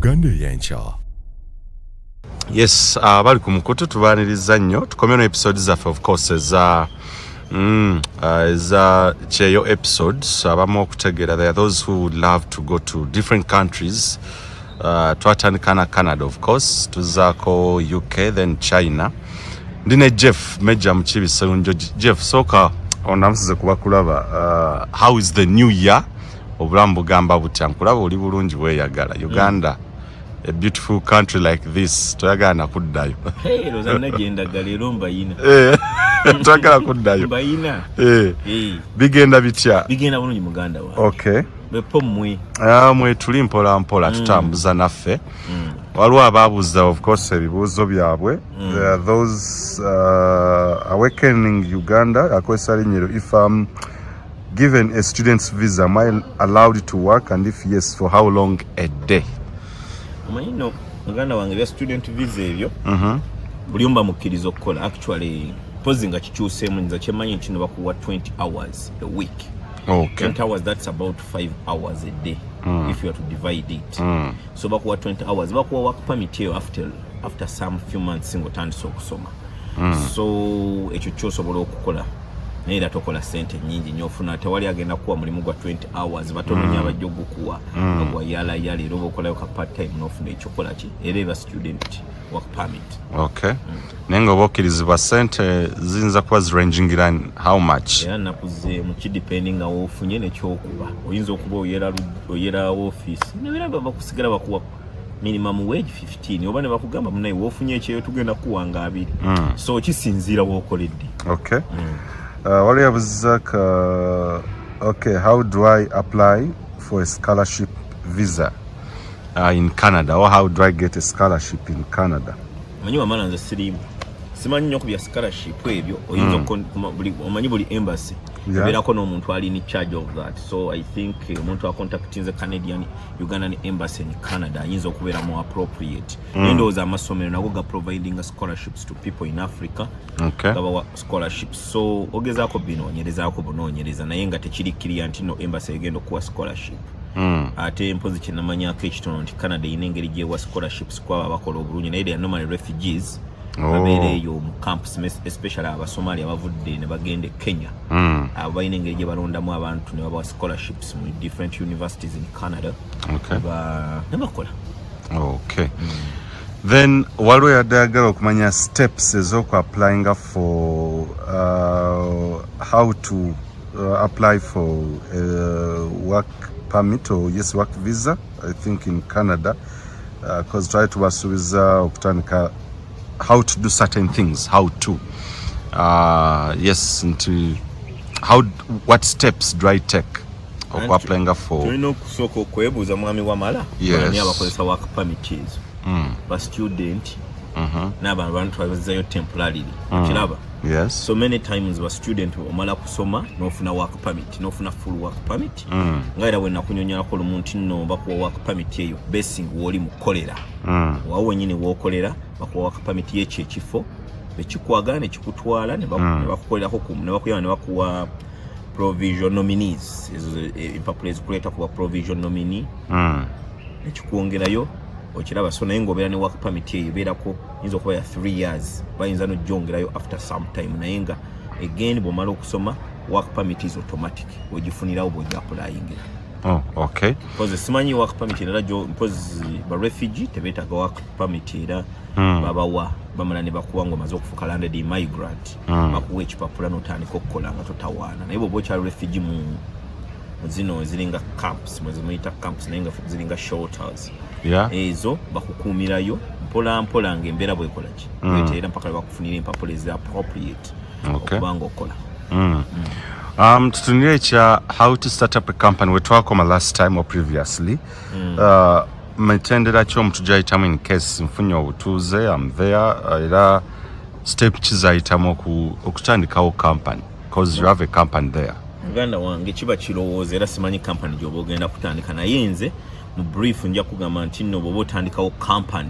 Uganda ey'enkya. Yes, abali ku mukutu tubaaniriza nnyo. Tukomye no episode zaffe, of course, eza kyeyo episodes. Abamu okutegeera, there are those who would love to go to different countries. Twatandika na Canada, of course, tuzaako UK, then China. Ndi ne Jeff Major Mukibi Serunjo. Jeff, sooka onamusize kuba kulaba. How is the new year? Obulamu bugamba butya? Nkulaba oli bulungi, weeyagala Uganda. A beautiful country like this, toyagala nakuddayo? Hey, roza nagendaga leero mbayina. Eh, toyagala kuddayo? Mbayina. Eh, Eh, bigenda bitya? Bigenda bulungi, muganda wange. Bepo mmwe? Ah, mwe tuli mpola mpola, tutambuza naffe. Waliwo ababuuza, of course, ebibuuzo byabwe. There are those, Awakening Uganda akozesa linnyero: "If I'm given a student's visa, am I allowed to work, and if yes, for how long a day?" Omanyi nno, muganda wange, bya student visa ebyo, buli omu bamukkiriza okukola. Actually, pozi nga kikyuseemu, nza kyemmanyi nti no bakuwa 20 hours a week. 20 hours, that's about 5 hours a day if you are to divide it. So bakuwa 20 hours, bakuwa work permit eyo after some few months ng'otandise okusoma. So ekyo kyosobola okukola, naye era tokola sente nyingi nnyo. Ofuna, tewali agenda kuwa mulimu gwa 20 hours, batono nnyo abajja ogukuwa nga gwa yala yala. Era oba okolayo ka part time n'ofuna ekyokola ki, era eba student work permit. Okay, naye nga oba okkirizibwa, sente ziyinza kuba zirangingira how much? Era nakuzeemu, kidepending nga woofunye nekyokuba. Oyinza okuba oyera ofiisi nebeera bakusigala bakuwa minimum wage 15, oba ne bakugamba, "Munaye, woofunye ekyeyo, tugenda kuwanga 20." So kisinziira wookoledde. Okay. Waliwo yabuuza ka, okay, "How do I apply for a scholarship visa in Canada?" or "How do I get a scholarship in Canada?" Omanyi wamala, nze siriimu, simanyi nnyo ku bya scholarship ebyo. Oyinza omanyi buli embassy ebeerako n'omuntu ali in charge of that. So I think omuntu acontactinze Canadian, Ugandan embassy in Canada ayinza okubeera more appropriate. Naye ndowooza amasomero nago ga providing scholarships to people in Africa. Gabawa scholarships, so ogezaako binoonyerezaako bunoonyereza, naye nga tekiri clear nti no embassy egenda okuwa scholarship. Ate mpozi kyenamanyako ekitono nti Canada erina engeri gyewa scholarships kwabo abakola obulungi, naye they are normally refugees babeera eyo mu camps, especially Abasomali abavudde ne bagenda e Kenya. Abo balina engeri gye balondamu abantu ne babawa scholarships mu different universities in Canada. Ne bakola. Okay, then waliwo yadde ayagala okumanya steps ez'okuapplyinga for, how to apply for work permit or, yes, work visa, I think, in Canada, because twali tubasuubiza okutandika how to do certain things, how to, yes, nti how, what steps do I take okuapplyinga for. Tulina okusooka okwebuuza, mwami wamala, ani abakozesa work permit ezo, ba student n'abantu bantu twabazzayo temporarily, okiraba? Yes. So many times ba student omala kusoma n'ofuna work permit, n'ofuna full work permit, nga era bwe nakunyonyolako lumu nti nno bakuwa work permit eyo basing w'oli mukolera, wawo wenyini w'okolera bakuwa work permit y'ekyo ekifo ekikwagala ne kikutwala ne bakukolerako ne bakuyamba ne bakuwa provision nominees, ezo empapula ezikuleeta kuba provision nominee, nekikwongerayo, okiraba? So naye ngaobeera ne work permit eyo ebeerako, yinza okuba ya 3 years, bayinza nojjongerayo after some time. Naye nga again, bw'omala okusoma, work permit is automatic, ogifunirawo bw'ogiapplyingira. Oh, okay. Mpozi simanyi work permit endala gyo. Mpozi ba refugee tebeetaaga work permit, era babawa, bamala ne bakuwa nga omaze okufuuka landed immigrant, bakuwa ekipapula n'otandika okukola nga totawaana. Naye bw'oba okyali refugee mu zino eziringa camps, mwezimuyita camps, naye nga ziringa shelters, ezo bakukuumirayo mpola mpola ng'embeera bwekola ki, bweteera mpaka lwe bakufunira empapula ezi appropriate okuba nga okola. Tutunire ekya how to start up a company wetwakoma last time or previously. Mitendera ki omuntu gyayitamu in case nfunye obutuuze, am there, era step ki zayitamu okutandikawo company, because you have a company there? Muganda wange, kiba kirowoozo, era simanyi company gyoba ogenda kutandika, naye nze mu brief nja kugamba nti nno bw'oba otandikawo company,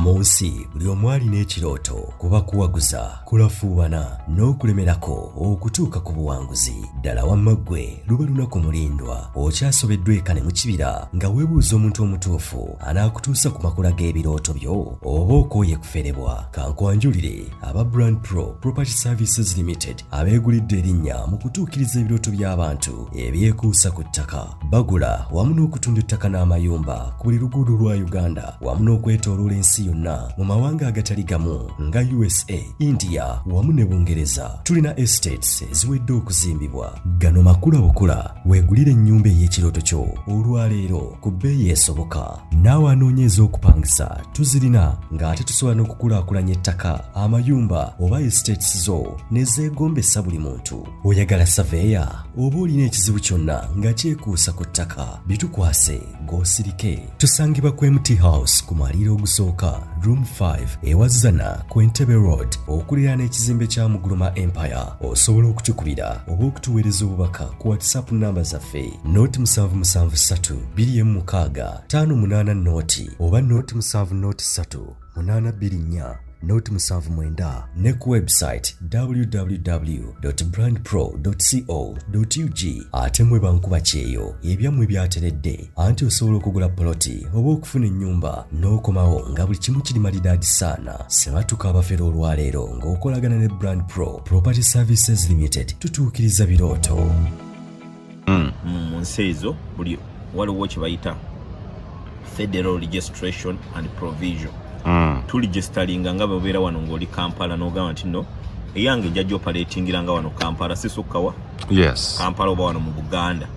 Mu nsi buli omu alina ekirooto, kuba kuwaguza, kulafuubana n'okulemerako okutuuka ku buwanguzi. Ddala wamma ggwe luba lunaku mulindwa, okyasobeddwa eka ne mu kibira nga weebuuza omuntu omutuufu anaakutuusa ku makula g'ebirooto byo, oba okooye kuferebwa. Kankwanjulire aba Brand Pro Property Services Limited, abeegulidde erinnya mu kutuukiriza ebirooto by'abantu ebyekuusa ku ttaka. Bagula wamu n'okutunda ettaka n'amayumba ku buli luguudo lwa Uganda wamu n'okwetooloola ensi yonna mu mawanga agatali gamu nga USA, India wamu ne Bungereza. Tulina estates eziwedde okuzimbibwa. Gano makula bukula, weegulire ennyumba ey'ekirooto kyo olwaleero ku bbeeyi esoboka. Naawe anoonya ez'okupangisa tuzirina, ng'ate tusobola n'okukulaakulanya ettaka, amayumba oba estates zo ne zeegombesa buli muntu. Oyagala saveeya oba olina ekizibu kyonna nga kyekuusa ku ttaka, bitukwase g'osirike. Tusangibwa ku MT House ku mwaliiro ogusooka, room 5, ewa Zana ku Entebbe Road, okuliraana ekizimbe kya Muguluma Empire. Osobola okutukubira oba okutuweereza obubaka ku WhatsApp namba zaffe 077 26 58 0 oba 070 3 824 079, ne ku website www.brandpro.co.ug. Ate mwe bankuba kyeyo, ebyammwe byateredde, anti osobola okugula poloti oba okufuna ennyumba n'okomawo nga buli kimu kiri malidaadi saana. Sebatuka abafera olwaleero ng'okolagana ne Brand Pro Property Services Limited, tutuukiriza birooto. Mu nsi ezo buli waliwo kye bayita federal registration and provision. Turegisteringa nga babeera wano ng'oli Kampala n'ogamba nti no, eyange ejja gyoperatingira nga wano Kampala, sisukkawa Kampala oba wano mu Buganda.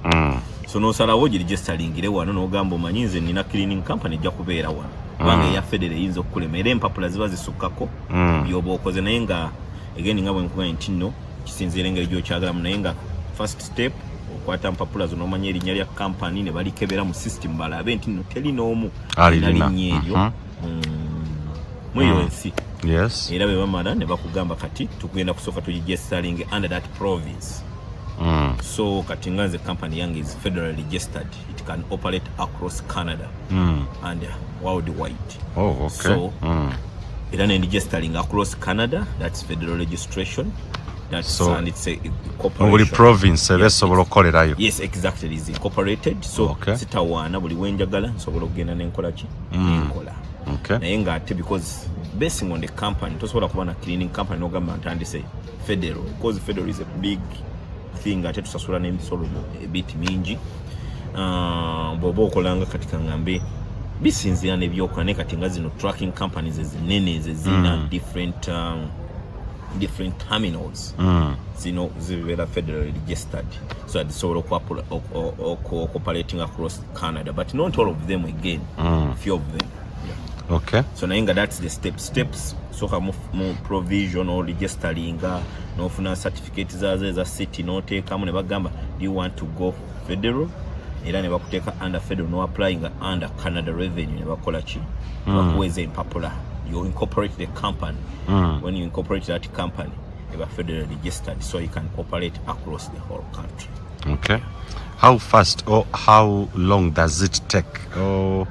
So n'osalawo giregisteringire wano n'ogamba, omanyi nze nina cleaning company, ejja kubeera wano, kubanga eya federal eyinza okukulema era empapula ziba zisukkako byoba okoze. Naye nga again, nga bwe nkugambye nti nno kisinziira engeri gy'okyagalamu, naye nga first step okwata mpapula zo n'omanya erinnya lya company ne balikebera mu system balabe nti nno teri n'omu alirina. Alina linnya eryo mu eyo ensi. Era bwe bamala ne bakugamba, kati tugenda kusooka tugiregistering under that province. So kati nga nze company yange is federally registered, it can operate across Canada and worldwide. So era nenregistering across Canada, that's federal registration, that's and it's a mu buli corporation. Province eba esobola okukolerayo. Yes, exactly, is incorporated, so sitawaana, buli wenjagala nsobola okugenda nenkola ki, nenkola. Naye ngaate because basing on the company, tosobola kuba na cleaning company nogamba ntandise federal, because federal is a big thing, ate tusasula n'emisolo ebiti mingi. Bw'oba okolanga kati kaŋŋambe bisinziira nebyokola, naye kati nga zino trucking companies ezinene ezo ezirina different terminals, zino zibeera federally registered so that zisobola okuoperating across Canada, but not all of them again, few of them, yeah. So naye nga that's the steps. Soka mu provision or registeringa n'ofuna certificate zazo eza city n'oteekamu ne bagamba, "Do you want to go federal?" Era ne bakuteeka under federal, no applying under Canada Revenue, ne bakola ki, bakuweeza empapula, you incorporate the company. When you incorporate that company, eba federally registered, so you can operate across the whole country. Okay. How fast or how long does it take? Or,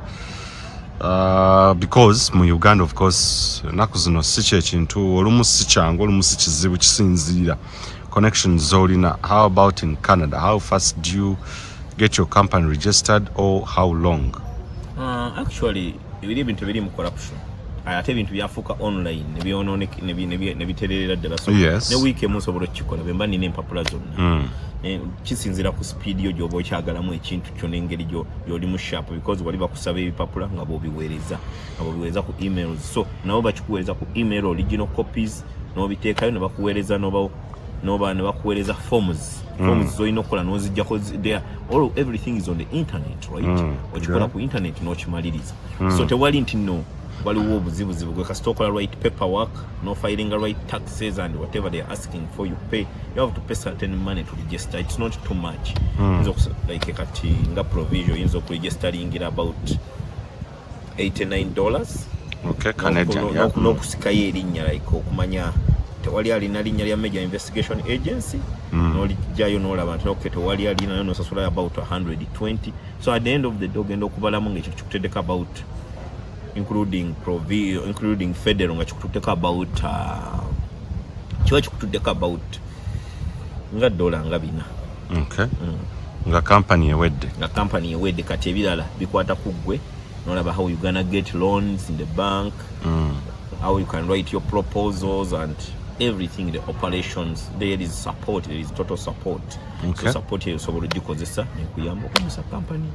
because mu Uganda, of course, ennaku zino si kyekintu, olumu si kyangu, olumu si kizibu, kisinziira connections z'olina. How about in Canada? How fast do you get your company registered or how long? Actually ebiri ebintu biri mu corruption. Ate ebintu byafuuka online ne bitererera ddala, so ne wiiki emu nsobola okukikola bwe mba nina empapula zonna. Kisinziira ku speed yo gy'oba okyagalamu ekintu kyo n'engeri gy'olimu sharp, because wali bakusaba ebipapula nga bw'obiweereza ku emails, so nabo bakikuweereza ku email original copies n'obiteekayo ne bakuweereza noba ne bakuweereza forms z'olina okukola n'ozijjako there all everything is on the internet, right? Okikola ku internet n'okimaliriza, so tewali nti no waliwo obuzibuzibu. Gwe kasita okola right paperwork, no filing right taxes and whatever they are asking for, you pay, you have to pay certain money to register. It's not too much. Like kati nga provision oyinza okuregisteringira about $89. Okay, Canadian, yeah. N'okusikayo erinnya, like okumanya tewali alina linnya lya Major Investigation Agency, n'olijjayo n'olaba nti okay, tewali alinayo, n'osasulayo about 120. So at the end of the day ogenda okubalamu nga ekintu kikuteddeko about Including federal, nga kikututteko about kiba kikutuddeko about nga dola nga 400. Okay. Nga company ewedde. Nga company ewedde. Kati ebirala bikwata ku ggwe, nolaba how you gonna get loans in the bank, how you can write your proposals and everything, the operations. There is support, there is total support. So support eyo osobola ogikozesa nekuyamba okuyimusa company.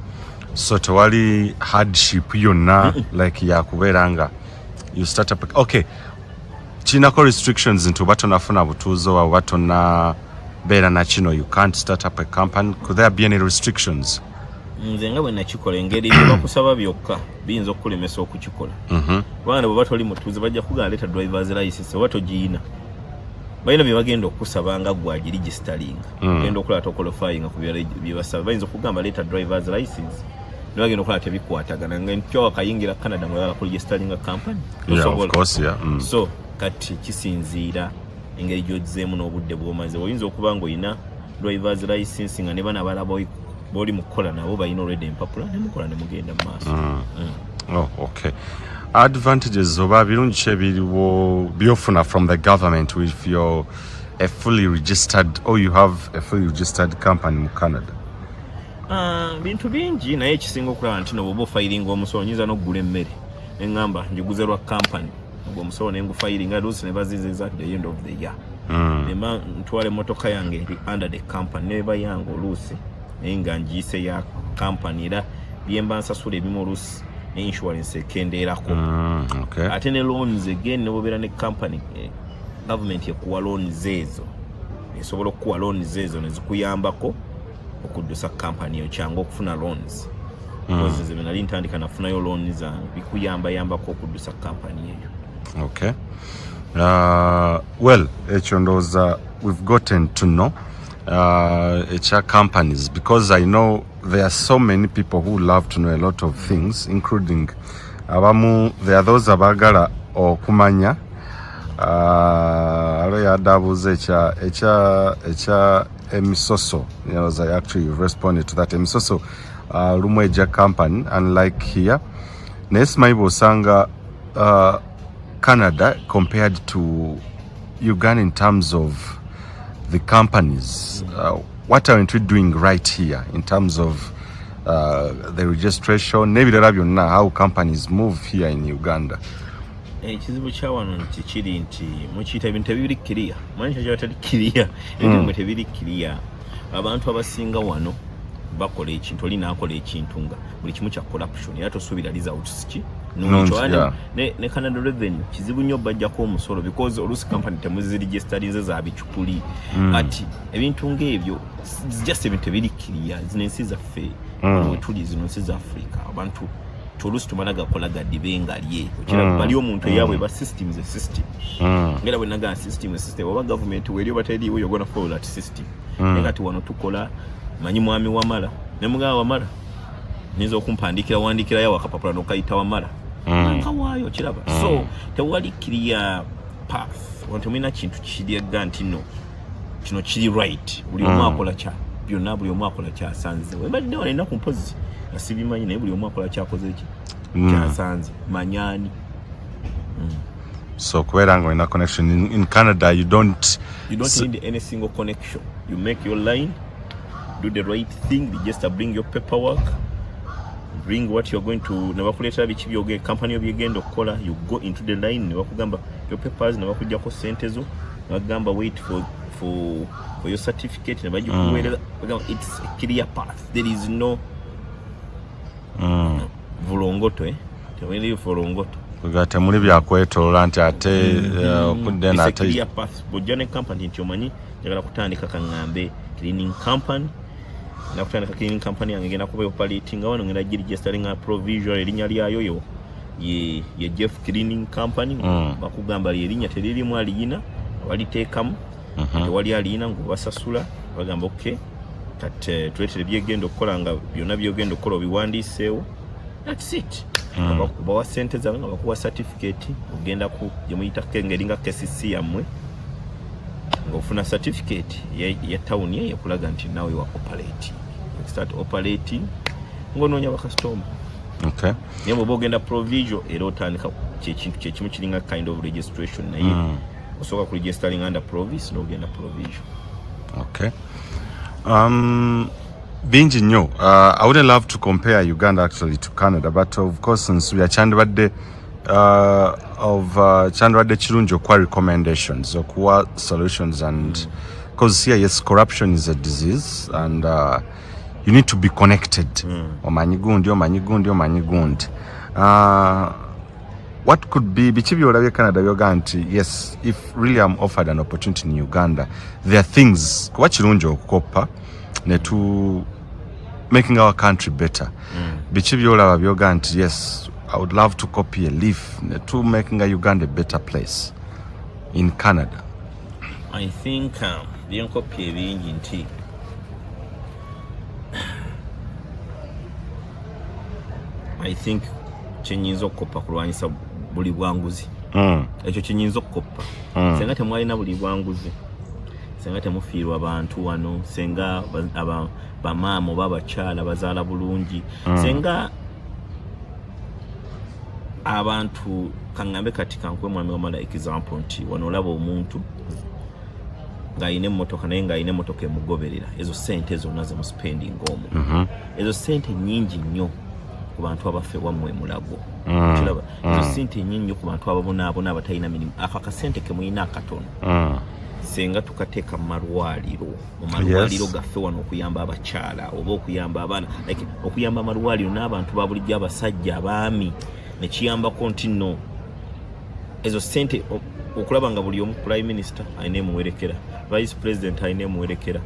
So tewali hardship yonna like yakubeera nga you start up? Okay, kirinako restrictions nti oba tonafuna butuuze oba tonabeera na kino, you can't start up a company? Could there be any restrictions? Nze nga bwe nakikola, engeri bye bakusaba byokka biyinza okukulemesa okukikola, kubanga bweba toli mutuuze bajja kugamba leeta drivers license, oba togiyina balina bye bagenda okukusaba nga gwe agiregisteringa. Ogenda okulaba toqualifyinga ku bye basaba. Bayinza okugamba leeta drivers license, ne bagenda okulaba tebikwatagana, nga ntyo wakayingira Canada mweyagala kuregisteringa company. Yeah, of Tosobola. course, yeah. So kati kisinziira engeri gy'ogizeemu n'obudde bw'omaze. Oyinza okuba ng'olina drivers license nga ne bana abalala b'oli mu kukola nabo balina already empapula, ne mukola ne mugenda mu maaso. Oh, okay. Advantages oba birungi ki ebiriwo byofuna from the government if you're a fully registered or you have a fully registered company mu Canada? Ah, bintu bingi, naye ekisinga okulaba nti no bw'oba ofilinga omusolo, nyinza n'okugula emmere neŋŋamba njiguze lwa company, ogwo omusolo nengufilinga, luusi ne baziziza at the end of the year. Nemba ntwala emmotoka yange eri under the company, neba yange oluusi naye nga ngiyise ya company, era byemba nsasula ebimu oluusi ne insurance ekendeerako. Ate ne loans again, nebobeera ne company, government ekuwa loans ezo, esobola okukuwa loans ezo nezikuyambako okuddusa company eyo. Kyangu okufuna loans because nze bwe nali ntandika nafunayo loans zange, bikuyambayambako okuddusa company eyo. Okay. Well, ekyo ndowooza we've gotten to know ekya companies, because I know there are so many people who love to know a lot of things, including abamu, there are those abaagala okumanya. Alo yadde abuuza ekya emisoso. As I actually responded to that, emisoso lumu ejja company, unlike here. Naye simanyi bw'osanga Canada compared to Uganda in terms of the companies. What aren't we doing right here in terms of the registration n'ebirala byonna, how companies move here in Uganda? Ekizibu kya wano nti kiri nti mukiyita ebintu tebiri clear. Manyi kyo teri clear, ebintu mwe tebiri clear. Abantu abasinga wano bakola ekintu, oli naakola ekintu nga buli kimu kya corruption, era tosuubira results ki Nungi, nungi. Ne Canada Revenue kizibu nnyo, bajjako omusolo because oluusi company temuziregisterinze, za bicupuli. Kati ebintu ng'ebyo just ebintu tebiri clear. Zino ensi zaffe wano wetuli, zino nsi za Africa, abantu oluusi tumala gakola gadibe nga lye okiraba bali omuntu eyaabwe ba system ze system. Ngera bwe nagamba system, system oba government weri oba teriiwo, you're gonna follow that system. Naye kati wano tukola manyi mwami Wamala ne mugamba Wamala nyinza okumpandikira wandikirayo akapapula nokayita Wamala nakawaayo, kiraba. So tewali clear path wano, temulina kintu kiryegga nti no kino kiri right. Buli omu akola kya byonna, buli omu akola kyasanze. Wembadde wano ennaku mpozi nga sibimanyi, naye buli omu akola kyakoze ki kyasanze manyani. So kubeera nga olina connection in Canada, you don't You don't need any single connection. You make your line, do the right thing, just bring your paperwork, bring what you're going to, ne bakuleetera biki byoge company byegenda okukola. You go into the line ne bakugamba your papers, ne bakuggyako sente zo, ne bagamba wait for your certificate, ne bagikuweereza. Bagamba it's a clear path, there is no vulongoto, eh, tewali vulongoto. Nga temuli byakwetoloola nti ate okudda eno It's a ate clear path. Bw'ojja ne company nti omanyi njagala kutandika kaŋŋambe cleaning company, ngenda kutandika cleaning company yange, ngenda kuba operating wano, ngenda giregisteringa provisional, erinnya lyayo yo ye Jeff Cleaning Company. Bakugamba lyerinnya teririmu aliyina, baliteekamu. Tewali aliyina, ng'obasasula, bagamba okay, kati tuleetere byegenda okukola, nga byonna byogenda okukola obiwandiiseewo, that's it. Bawa sente zaabwe nga bakuwa certificate, ogenda ku gyemuyita ngeri nga KCC yammwe, ng'ofuna certificate ya town eyo ekulaga nti now you are operating. You start operating ng'onoonya bakasitoma. Okay. Naye bwoba ogenda provisional, era otandika kyekintu kyekimu, kiringa kind of registration, naye osooka ku registering under province n'ogenda provisional. Okay. Bingi nnyo. I wouldn't love to compare Uganda actually to Canada, but of course nsuubira kyandibadde of kyandibadde kirungi okuwa recommendations, okuwa solutions, and because here, yes, corruption is a disease and you need to be connected. Omanyi gundi, omanyi gundi, omanyi gundi. What could be, biki byolabye Canada byoga nti yes, if really I'm offered an opportunity in Uganda, there are things, kuba kirungi okukoppa ne tu making our country better. Biki byolaba byoga nti yes, I would love to copy a leaf ne tu making a Uganda a better place in Canada? I think byenkopi ebingi nti I think kyenyinza okukoppa kulwanyisa buli bwanguzi. Ekyo kyenyinza okukoppa. Senga temwalina buli bwanguzi, senga temufiirwa bantu wano, senga bamaama oba abakyala bazaala bulungi, senga abantu, kaŋŋambe kati kankuwe mwami Wamala example nti wano olaba omuntu ng'alina emmotoka, naye ng'alina emmotoka emugoberera. Ezo sente zonna zemuspending omwo, ezo sente nyingi nnyo ku bantu abaffe wammwe emulago. Kiraba ezo sente nyingi nnyo ku bantu ababonaabona abatalina mirimu. Ako akasente ke mulina akatono, senga tukateeka mu malwaliro, mu malwaliro gaffe wano, okuyamba abakyala oba okuyamba abaana, like okuyamba amalwaliro n'abantu ba bulijjo, abasajja, abaami, nekiyambako nti nno ezo sente okulaba nga buli omu, prime minister alina emuwerekera, vice president alina emuwerekera,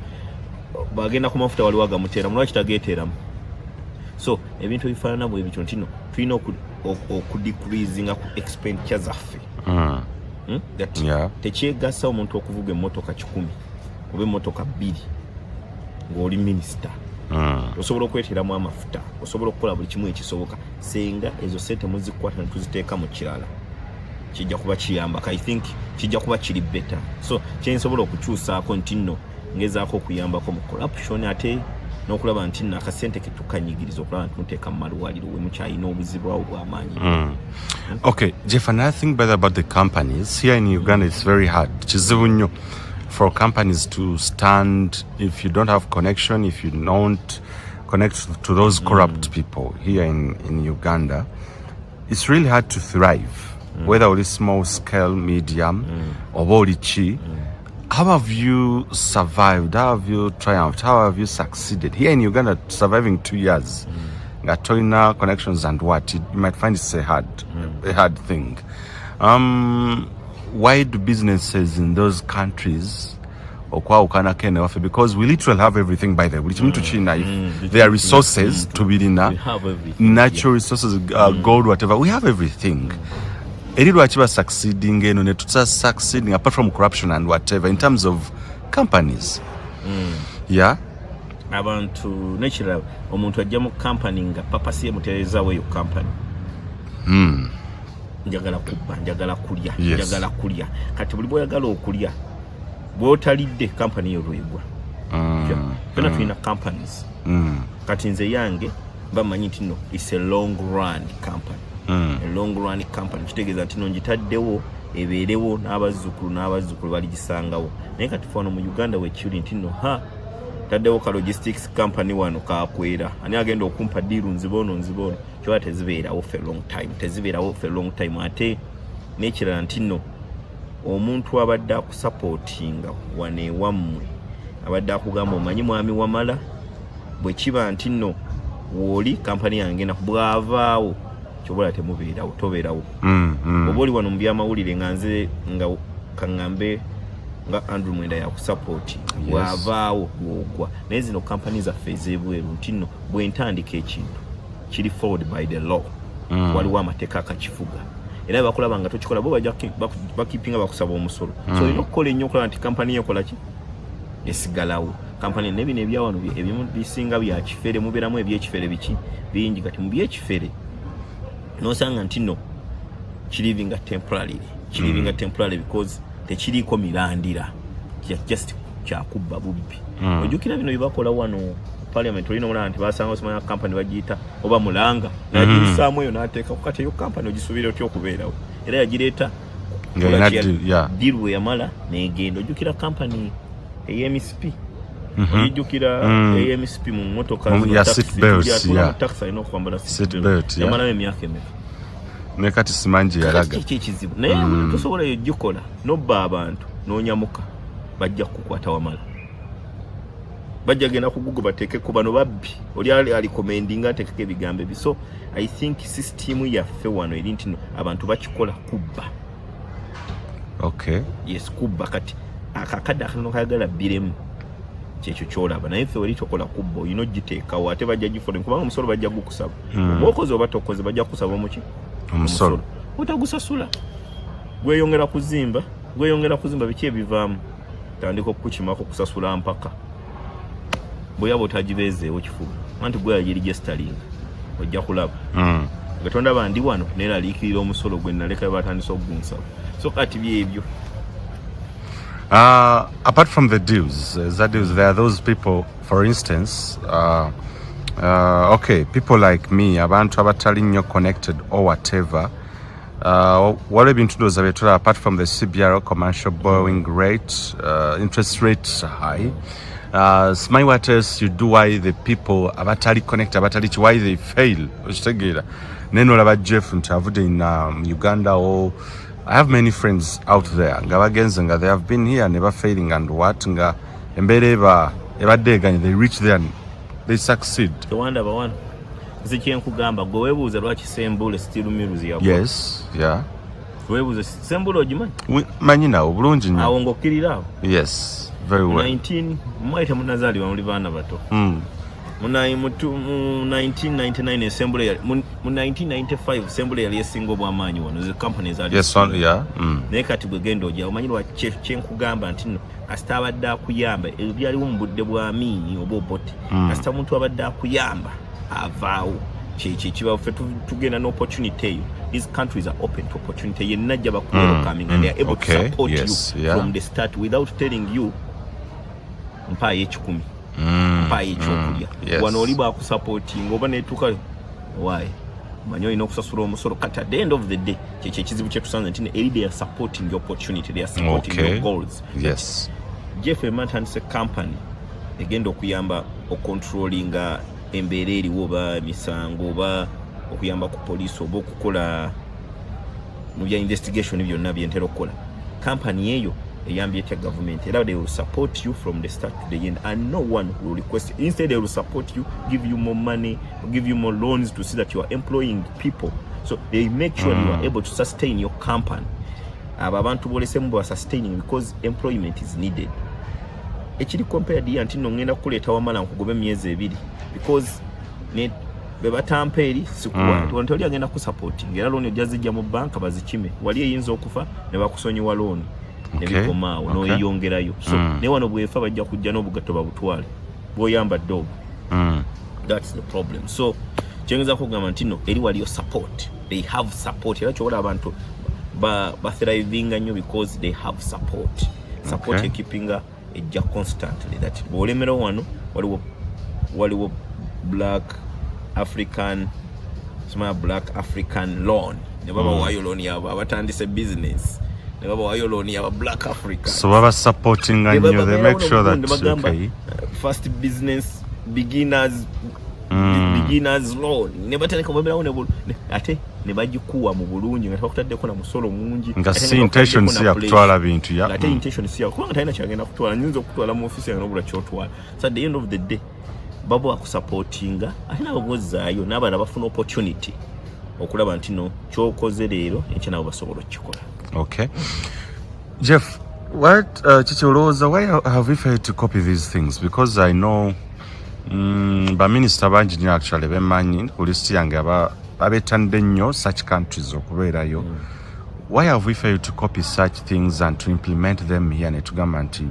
bagenda ku mafuta waliwo agamuteeramu, lwaki tageeteramu? So ebintu ebifaanana bwe bityo nti no tulina okudecreasinga ku expenditure zaffe. That tekyegasa omuntu okuvuga emmotoka 100 oba emmotoka 2 ng'oli minisita. Osobola okweteramu amafuta, osobola okukola buli kimu ekisoboka. Senga ezo sente muzikwata netuziteeka mu kirala, kijja kuba kiyambako. I think kijja kuba kiri better. So kyensobola okukyusaako nti nno ngezaako okuyambako mu corruption, ate n'okulaba nti nno akasente ketukanyigiriza okulaba nti muteeka mu malwaliro we mukyalina obuzibu awo bw'amaanyi. Okay, Jeff, another thing better about the companies here in Uganda, it's very hard. Kizibu nnyo for companies to stand if you don't have connection, if you don't connect to those corrupt people here in Uganda. It's really hard to thrive, whether oli small scale, medium, oba oli ki. How have you survived? How have you triumphed? How have you succeeded here in Uganda, surviving 2 years? Nga tolina connections and what, you might find it's a hard thing. Why do businesses in those countries okwawukanako eno ewaffe? Because we literally have everything, by the way. Buli kimu tukirina. If there are resources, tubirina. We have everything. Natural resources, gold, whatever, we have everything. Eri lwaki ba succeeding eno ne tuta succeeding, apart from corruption and whatever, in terms of companies? Yeah. Abantu nekirala, omuntu ajja mu kampani nga purpose ye mutereezaawo eyo kampani, njagala kubba, njagala kulya. Njagala kulya. Kati buli bwoyagala okulya, bwotalidde, kampani eyo lwegwa. Fena tulina companies. Kati nze yange mba mmanyi nti no, it's a long run company. A long run company kitegeeza nti no ngitaddewo ebeerewo n'abazzukulu n'abazzukulu baligisangawo. Naye kati fe wano mu Uganda wekiri nti no, ha, taddewo ka logistics company wano kakwera, ani agenda okumpa deal, nziba ono, nziba ono. Kyoba tezibeerawo for a long time, tezibeerawo for a long time. Ate n'ekirala nti nno omuntu abadde akusupportinga wano ewammwe, abadde akugamba, omanyi mwami Wamala, bwe kiba nti nno wooli kampani yange na bwavaawo, kyobola temubeerawo, tobeerawo. Oba oli wano mu byamawulire nga nze, nga kaŋŋambe nga Andrew Mwenda yakusupport, bwavaawo lwogwa. Naye zino kampani zaffe ez'ebweru nti nno bwe ntandika ekintu kiri forward by the law. Waliwo amateeka akakifuga, era bakulaba nga tokikola, bo bajja bakipinga bakusaba omusolo. So olina okukola ennyo okulaba nti kampani yekola ki, esigalawo kampani. Nebino ebyawano ebimu bisinga bya kifere, mubeeramu ebyekifere biki bingi. Kati mu byekifere nosanga nti no kirivinga temporarily, kirivinga temporarily because tekiriiko mirandira. Just kyakubba bubbi. Ojjukira bino byebakola wano Parliament olina omulaba nti basanga osimanya company bagiyita oba mulanga, nagiyisaamu eyo n'ateekako. Kati eyo company ogisuubira otya okubeerawo? Era yagireeta. Nga erina deal, yeah. Deal bwe yamala negenda. Ojjukira company ey'emisipi? Oyijjukira ey'emisipi mu mmotoka? Ya seat belts, yeah. Mu taxi alina okwambala seat belt, yeah. Yamalayo emyaka emeka? Ne kati simanyi gye yalaga. Kiki ekizibu? Naye tosobola eyo gikola nobba abantu n'onyamuka, bajja kukukwata. Wamala bajja genda ku Google bateekeko bano babbi, oli alicommendinga ateekeko ebigambo ebyo. So I think system yaffe wano eri nti no abantu bakikola kubba. Yes, kubba. Kati akakadde akatono kayagala bbiremu, kyekyo kyolaba. Naye ffe weri tokola kubba, olina ogiteekawo, ate bajja gifole kubanga omusolo bajja gukusaba. Oba okoze oba tokoze, bajja kukusaba omuki? Omusolo. Otagusasula, gweyongera kuzimba, gweyongera kuzimba. Biki ebivaamu? Tandika okukukimako kusasula mpaka bweyaba otagibeezeewo kifuba, anti gwe yagiregisteringa, ojja kulaba nga tondaba ndi wano neraliikirira omusolo gwe naleka batandise okugunsaba. So kati byebyo. Apart from the deals, the deals, there are those people, for instance, okay, people like me, abantu abatali nnyo connected or whatever, waliwo ebintu ndowooza bye tulaba apart from the CBR, commercial borrowing rate, interest rates are high. Simanyi what else you do, why the people abatali connected, abatali ki, why they fail, okitegeera? Naye nolaba Jeff nti avudde in Uganda, or I have many friends out there nga bagenze, nga they have been here ne bafailing and what, nga embeera eba ebadde eganye, they reach there and they succeed. Tewandaba wano? Nze kyenkugamba, gwe weebuuza lwaki Sembule Steel Mills yagwa. Weebuuze Sembule, ogimanyi? Manyi nawo bulungi nnyo. Awo ng'okkirira awo. Yes, very well. 19 mwali temunazaalibwa, muli baana bato. Mu 1999 esembule mu 1995 Sembule yali esinga obwamaanyi wano, zi company zaali Yes, one, yeah. Naye kati bwegenda ojja, omanyi lwaki? Kyenkugamba nti nno kasita abadde akuyamba, ebyo byaliwo mu budde bwa Amiini oba Obote. Kasita omuntu abadde akuyamba avaawo, kyekyo ekiba. Ffe tugenda n'opportunity eyo. These countries are open to opportunity, yenna ajja bakuwelcoming and they are able to support you from the start without telling you mpaayo 1,000, mpaayo ekyokulya. Wano oli bwakusupportinga oba netuuka waayi, manyi olina okusasula omusolo. Kati at the end of the day, kyekyo ekizibu kyetusanze nti eri they are supporting your opportunity, they are supporting your goals. Jeff ema ntandise company egenda okuyamba ocontrollinga embeera eriwo, oba emisango, oba okuyamba ku poliisi, oba okukola mu bya investigation, byonna byentera okukola. Company eyo eyambye etya government? Era they will support you from the start to the end and no one will request. Instead they will support you, give you more money, give you more loans to see that you are employing people. So they make sure you are able to sustain your company. Abo abantu bolesemu bwa sustaining, because employment is needed. Ekiri compared ya nti nno ngenda kukuleeta wamala nkugoba emyezi 2 because ne bwe batampa eri sikuwa. Wano tewali agenda kusupporting, era looni ojja zijja mu banka bazikime. Wali eyinza okufa ne bakusonyiwa looni ne bikomaawo n'oyeyongerayo. So naye wano bwefa bajja kujja n'obugatto babutwale bw'oyambadde obwo. That's the problem. So kyengeza kugamba nti no eri waliyo support, they have support. Era kyobola abantu bathrivinga nnyo because they have support. Support ekeepinga ejja constantly, that bw'olemera wano waliwo Black African, simanya Black African loan, ne babawaayo loan yabo abatandise business, ne babawaayo loan yaba Black Africa. So baba supportinga nnyo, they make sure that bagamba first business beginners, beginners loan, ne batandika bamerawo ate ne bagikuwa mu bulungi nga tebakutaddeko na musolo mungi. Nga ate si nga intention bakutaddeko si na ya pressure. Kutwala bintu ya Nga ate intention si ya kubanga talina kyagenda kutwala, nyinza okutwala mu ofisi yange nobula kyotwala. So at the end of the day baba bakusupportinga, ate nabo bwozzaayo n'abalala bafuna opportunity okulaba nti no kyokoze leero, enkya nabo basobola okukikola. Okay. Jeff, what Chichi olowooza, why have we failed to copy these things? Because I know baminisita bangi nnyo actually bemanyi ku list yange abettanidde nnyo such countries okubeerayo. Why have we failed to copy such things and to implement them here, ne tugamba nti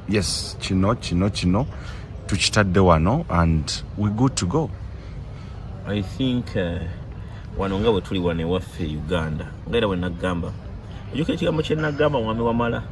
yes, kino kino kino tukitadde wano and we good to go? I think wano nga bwe tuli wano ewaffe e Uganda, nga era bwe nagamba, ojjuka ekigambo kye nagamba, mwami Wamala,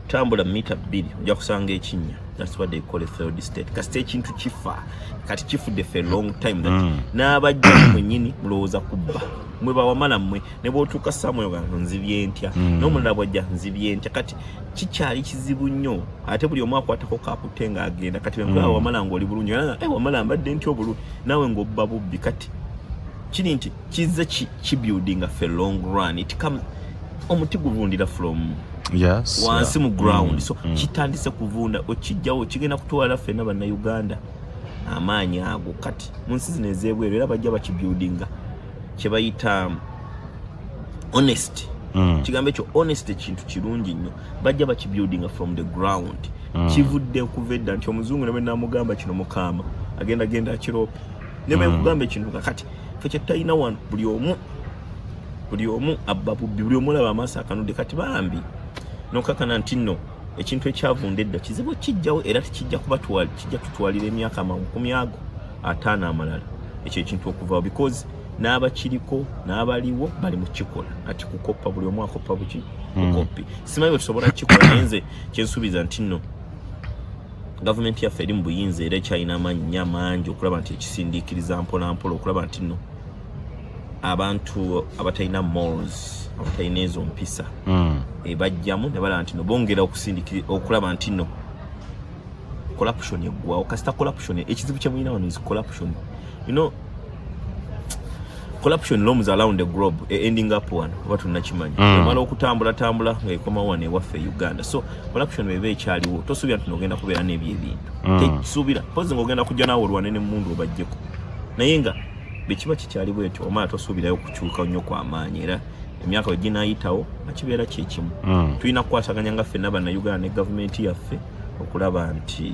tambula mita 2 ojja kusanga ekinnya. That's what they call a third state. Kasita ekintu kifa, kati kifudde for a long time that n'abajja mwennyini mulowooza kubba. Mwe bawamala mmwe ne bw'otuuka somewhere ogamba nzibye ntya, n'omulala bwajja nzibye ntya. Kati kikyali kizibu nnyo, ate buli omu akwatako kakutte ng'agenda. Kati bwenkulaba wamala ng'oli bulungi, eh, wamala mbadde ntya obulungi, naawe ng'obba bubbi. Kati kiri nti kizze kibuildinga for a long run. It comes, omuti guvundira from wansi mu ground. So kitandise kuvunda, okijjawo kigenda kutwala ffenna Bannayuganda amaanyi ago. Kati mu nsi zino ez'ebweru era bajja bakibuildinga, kye bayita honest. Kigambo ekyo honest ekintu kirungi nnyo. Bajja bakibuildinga from the ground. Kivudde okuva edda nti omuzungu ne bwe namugamba kino mukaama, agenda genda akiroope ne bwe nkugamba ekintu. Kakati ffe kyetutalina wano, buli omu abba bubbi, buli omu olaba amaaso akanudde. Kati bambi nokakana nti nno ekintu ekyavunda edda kizibu kijjawo, era tekijja kuba kijja tutwalira emyaka 50 amalala ekyo ekintu okuvaawo, because n'abakiriko n'abaliwo bali mu kikola. Kati kukoppa, buli omu akoppa buki bukopi. Simanyi bwe tusobola kukikola, naye nze kyensuubiza nti nno gavumenti yaffe eri mu buyinza era ekyalina amaanyi nnyo amangi okulaba nti ekisindiikiriza mpola mpola, okulaba nti nno abantu abatalina morals, abatalina ezo mpisa, bajjamu ne balaba nti no bongera okusindikira okulaba nti no corruption eggwawo. Kasita corruption, ekizibu kye mulina wano is corruption. Corruption roams around the globe, ending up wano, oba tunnakimanyi. Emala okutambula tambula ng'ekoma wano ewaffe e Uganda. So corruption bweba ekyaliwo, tosuubira nti nogenda kubeera n'ebyo ebintu. Tesuubira pozi ng'ogenda kujja naawe olwane n'emmundu obajjeko, naye nga bwe kiba kikyali bwetyo, omala tosuubirayo kukyuka nnyo kw'amaanyi, era emyaka bwe ginaayitawo nga kibeera kyekimu. Tulina kukwataganya nga ffenna Bannayuganda ne gavumenti yaffe okulaba nti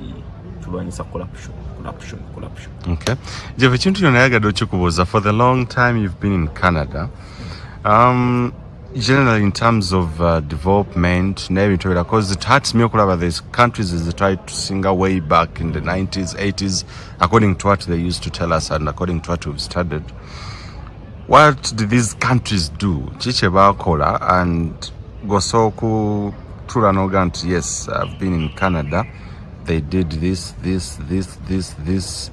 tulwanyisa corruption, corruption, corruption. Okay. Jeff, ekintu kyonna nayagadde okikubuuza. For the long time you've been in Canada, generally in terms of development n'ebintu ebirala, because it hurts me okulaba there's countries that tried to singa way back in the 90s, 80s, according to what they used to tell us and according to what we've studied. What did these countries do? Ki kye baakola? And gosobola okutula n'oga nti yes, I've been in Canada, they did this, this, this, this, this,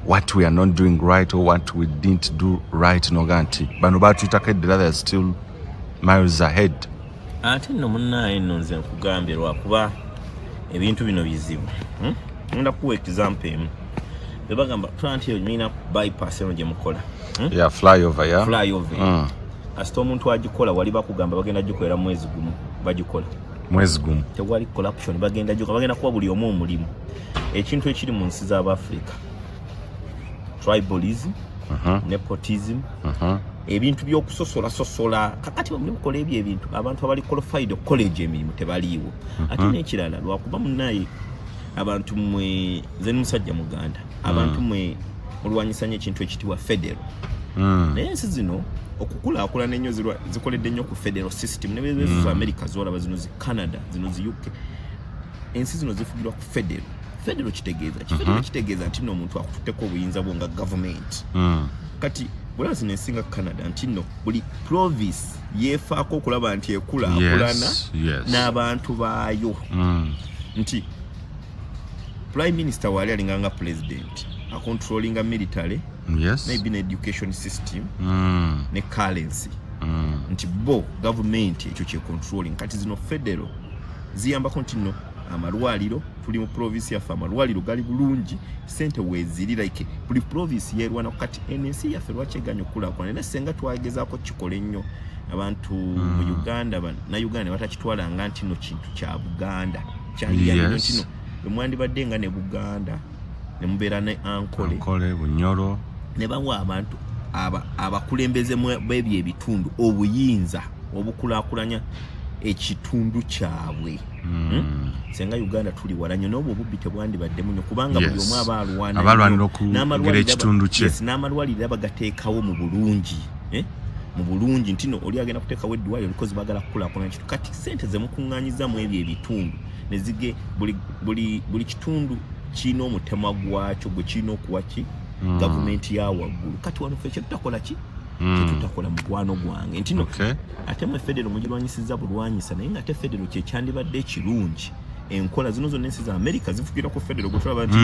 what we are not doing right or what we didn't do right, noga nti bano batuyitako eddala, they are still miles ahead. Ate nno munnaaye nno nze nkugambye, lwakuba ebintu bino bizibu, Ngenda kuwa example emu. Bebagamba tula nti mulina bypass eno gye mukola, Yeah, flyover, yeah. Flyover. Kasita omuntu agikola, wali bakugamba bagenda gikolera mwezi gumu, bagikola. Mwezi gumu. Tewali corruption, bagenda gikola, bagenda kuwa buli omu omulimu. Ekintu ekiri mu nsi z'Abafrika, tribalism, nepotism, ebintu by'okusosolasosola. Kakati bwe muli mukola ebyo ebintu, abantu abali qualified okukola egyo emirimu tebaliiwo. Ate n'ekirala, lwakuba munnaye abantu mmwe, nze ni musajja muganda, abantu mmwe mulwanyisa nnyo ekintu ekitibwa federal. Naye ensi zino okukulaakulana ennyo zikoledde nnyo ku federal system. Nebezo za America zolaba zino, zi Canada zino, zi UK, ensi zino zifugirwa ku federal. Federal kitegeeza ki? Federal kitegeeza nti nno omuntu akututteko obuyinza bwo nga gavumenti. Kati bulaba zino ensi nga Canada, nti nno buli province yeefaako okulaba nti ekulaakulana n'abantu baayo, nti prime minister waali alinga nga president, acontrollinga military, maybe ne education system, ne currency, nti bo gavumenti ekyo kye controlling. Kati zino federal ziyambako nti nno amalwaliro, tuli mu province yaffe, amalwaliro gali bulungi, sente weeziri, like buli province yeerwana. Kati eno ensi yaffe lwaki eganya okukulaakulana? Era senga twagezaako kikola ennyo, abantu mu Uganda, bannayuganda ne batakitwalanga nti no kintu kya Buganda. Kyandiyambye nti no bwe mwandibadde nga ne Buganda ne mubeera ne Ankole, Ankole, Bunyoro, ne bawa abantu abakulembeze b'ebyo ebitundu obuyinza obukulaakulanya ekitundu kyabwe. Senga Uganda tuli wala nnyo n'obwo obubbi tebwandibaddemu nnyo, kubanga buli omu aba alwana Aba alwanira nnyo. okugira ekitundu kye. Yes, n'amalwaliro aba gateekawo mu bulungi, eh? Mu bulungi nti no oli agenda kuteekawo eddwaliro because baagala kukulaakulanya kitu. Kati sente zemukuŋŋaanyiza mu ebyo ebitundu ne zige buli kitundu kirina omutemwa gwakyo gwe kirina okuwa ki gavumenti ya waggulu. Kati wano ffe kyetutakola ki? Kyetutakola, mukwano gwange, nti no ate mwe federo mugirwanyisiza bulwanyisa, naye nga ate federo kyekyandibadde ekirungi. Enkola zino zonna, ensi za America zifugira ku federal. Gwe tulaba nti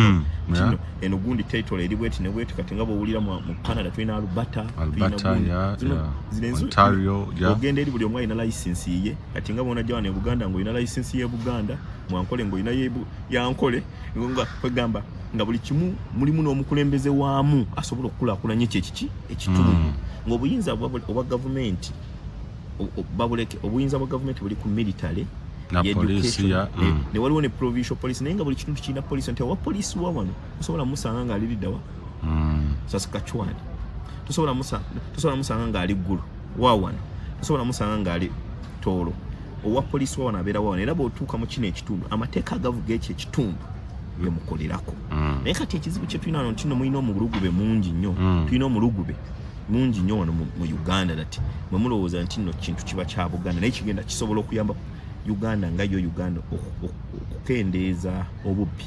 nti no, eno gundi territory eri bweti ne bweti. Kati nga bwowulira mu Canada tulina Alberta, tulina Alberta, gundi. Zino Ontario, yeah. Ogenda eri, buli omu alina license ye. Kati nga bwonajja wano e Buganda ng'olina license y'e Buganda, mwankole ng'olina yankole, nga kwegamba nga buli kimu mulimu n'omukulembeze waamu asobola okukulaakulanya ekyo ekiki ekitundu, ng'obuyinza obwa gavumenti babuleke. Obuyinza bwa gavumenti buli ku military Na ye police, education, ne waliwo ne provincial police, naye nga buli kitundu kirina police, nti owa police wa wano osobola musanga ng'ali liddawa Saskatchewan, tosobola musanga ng'ali Ggulu wa wano, tosobola musanga ng'ali Tooro. Owa poliisi wa wano abeera wa wano, era bw'otuuka mu kino ekitundu, amateeka agavuga ekyo ekitundu gemukolerako. Naye kati ekizibu kye tulina wano nti nno mulina omulugube mungi nnyo. Tulina omulugube mungi nnyo wano mu Uganda, that mwe mulowooza nti nno kintu kiba kya Buganda, naye kigenda kisobola okuyamba Uganda nga yo Uganda okukendeeza obubbi,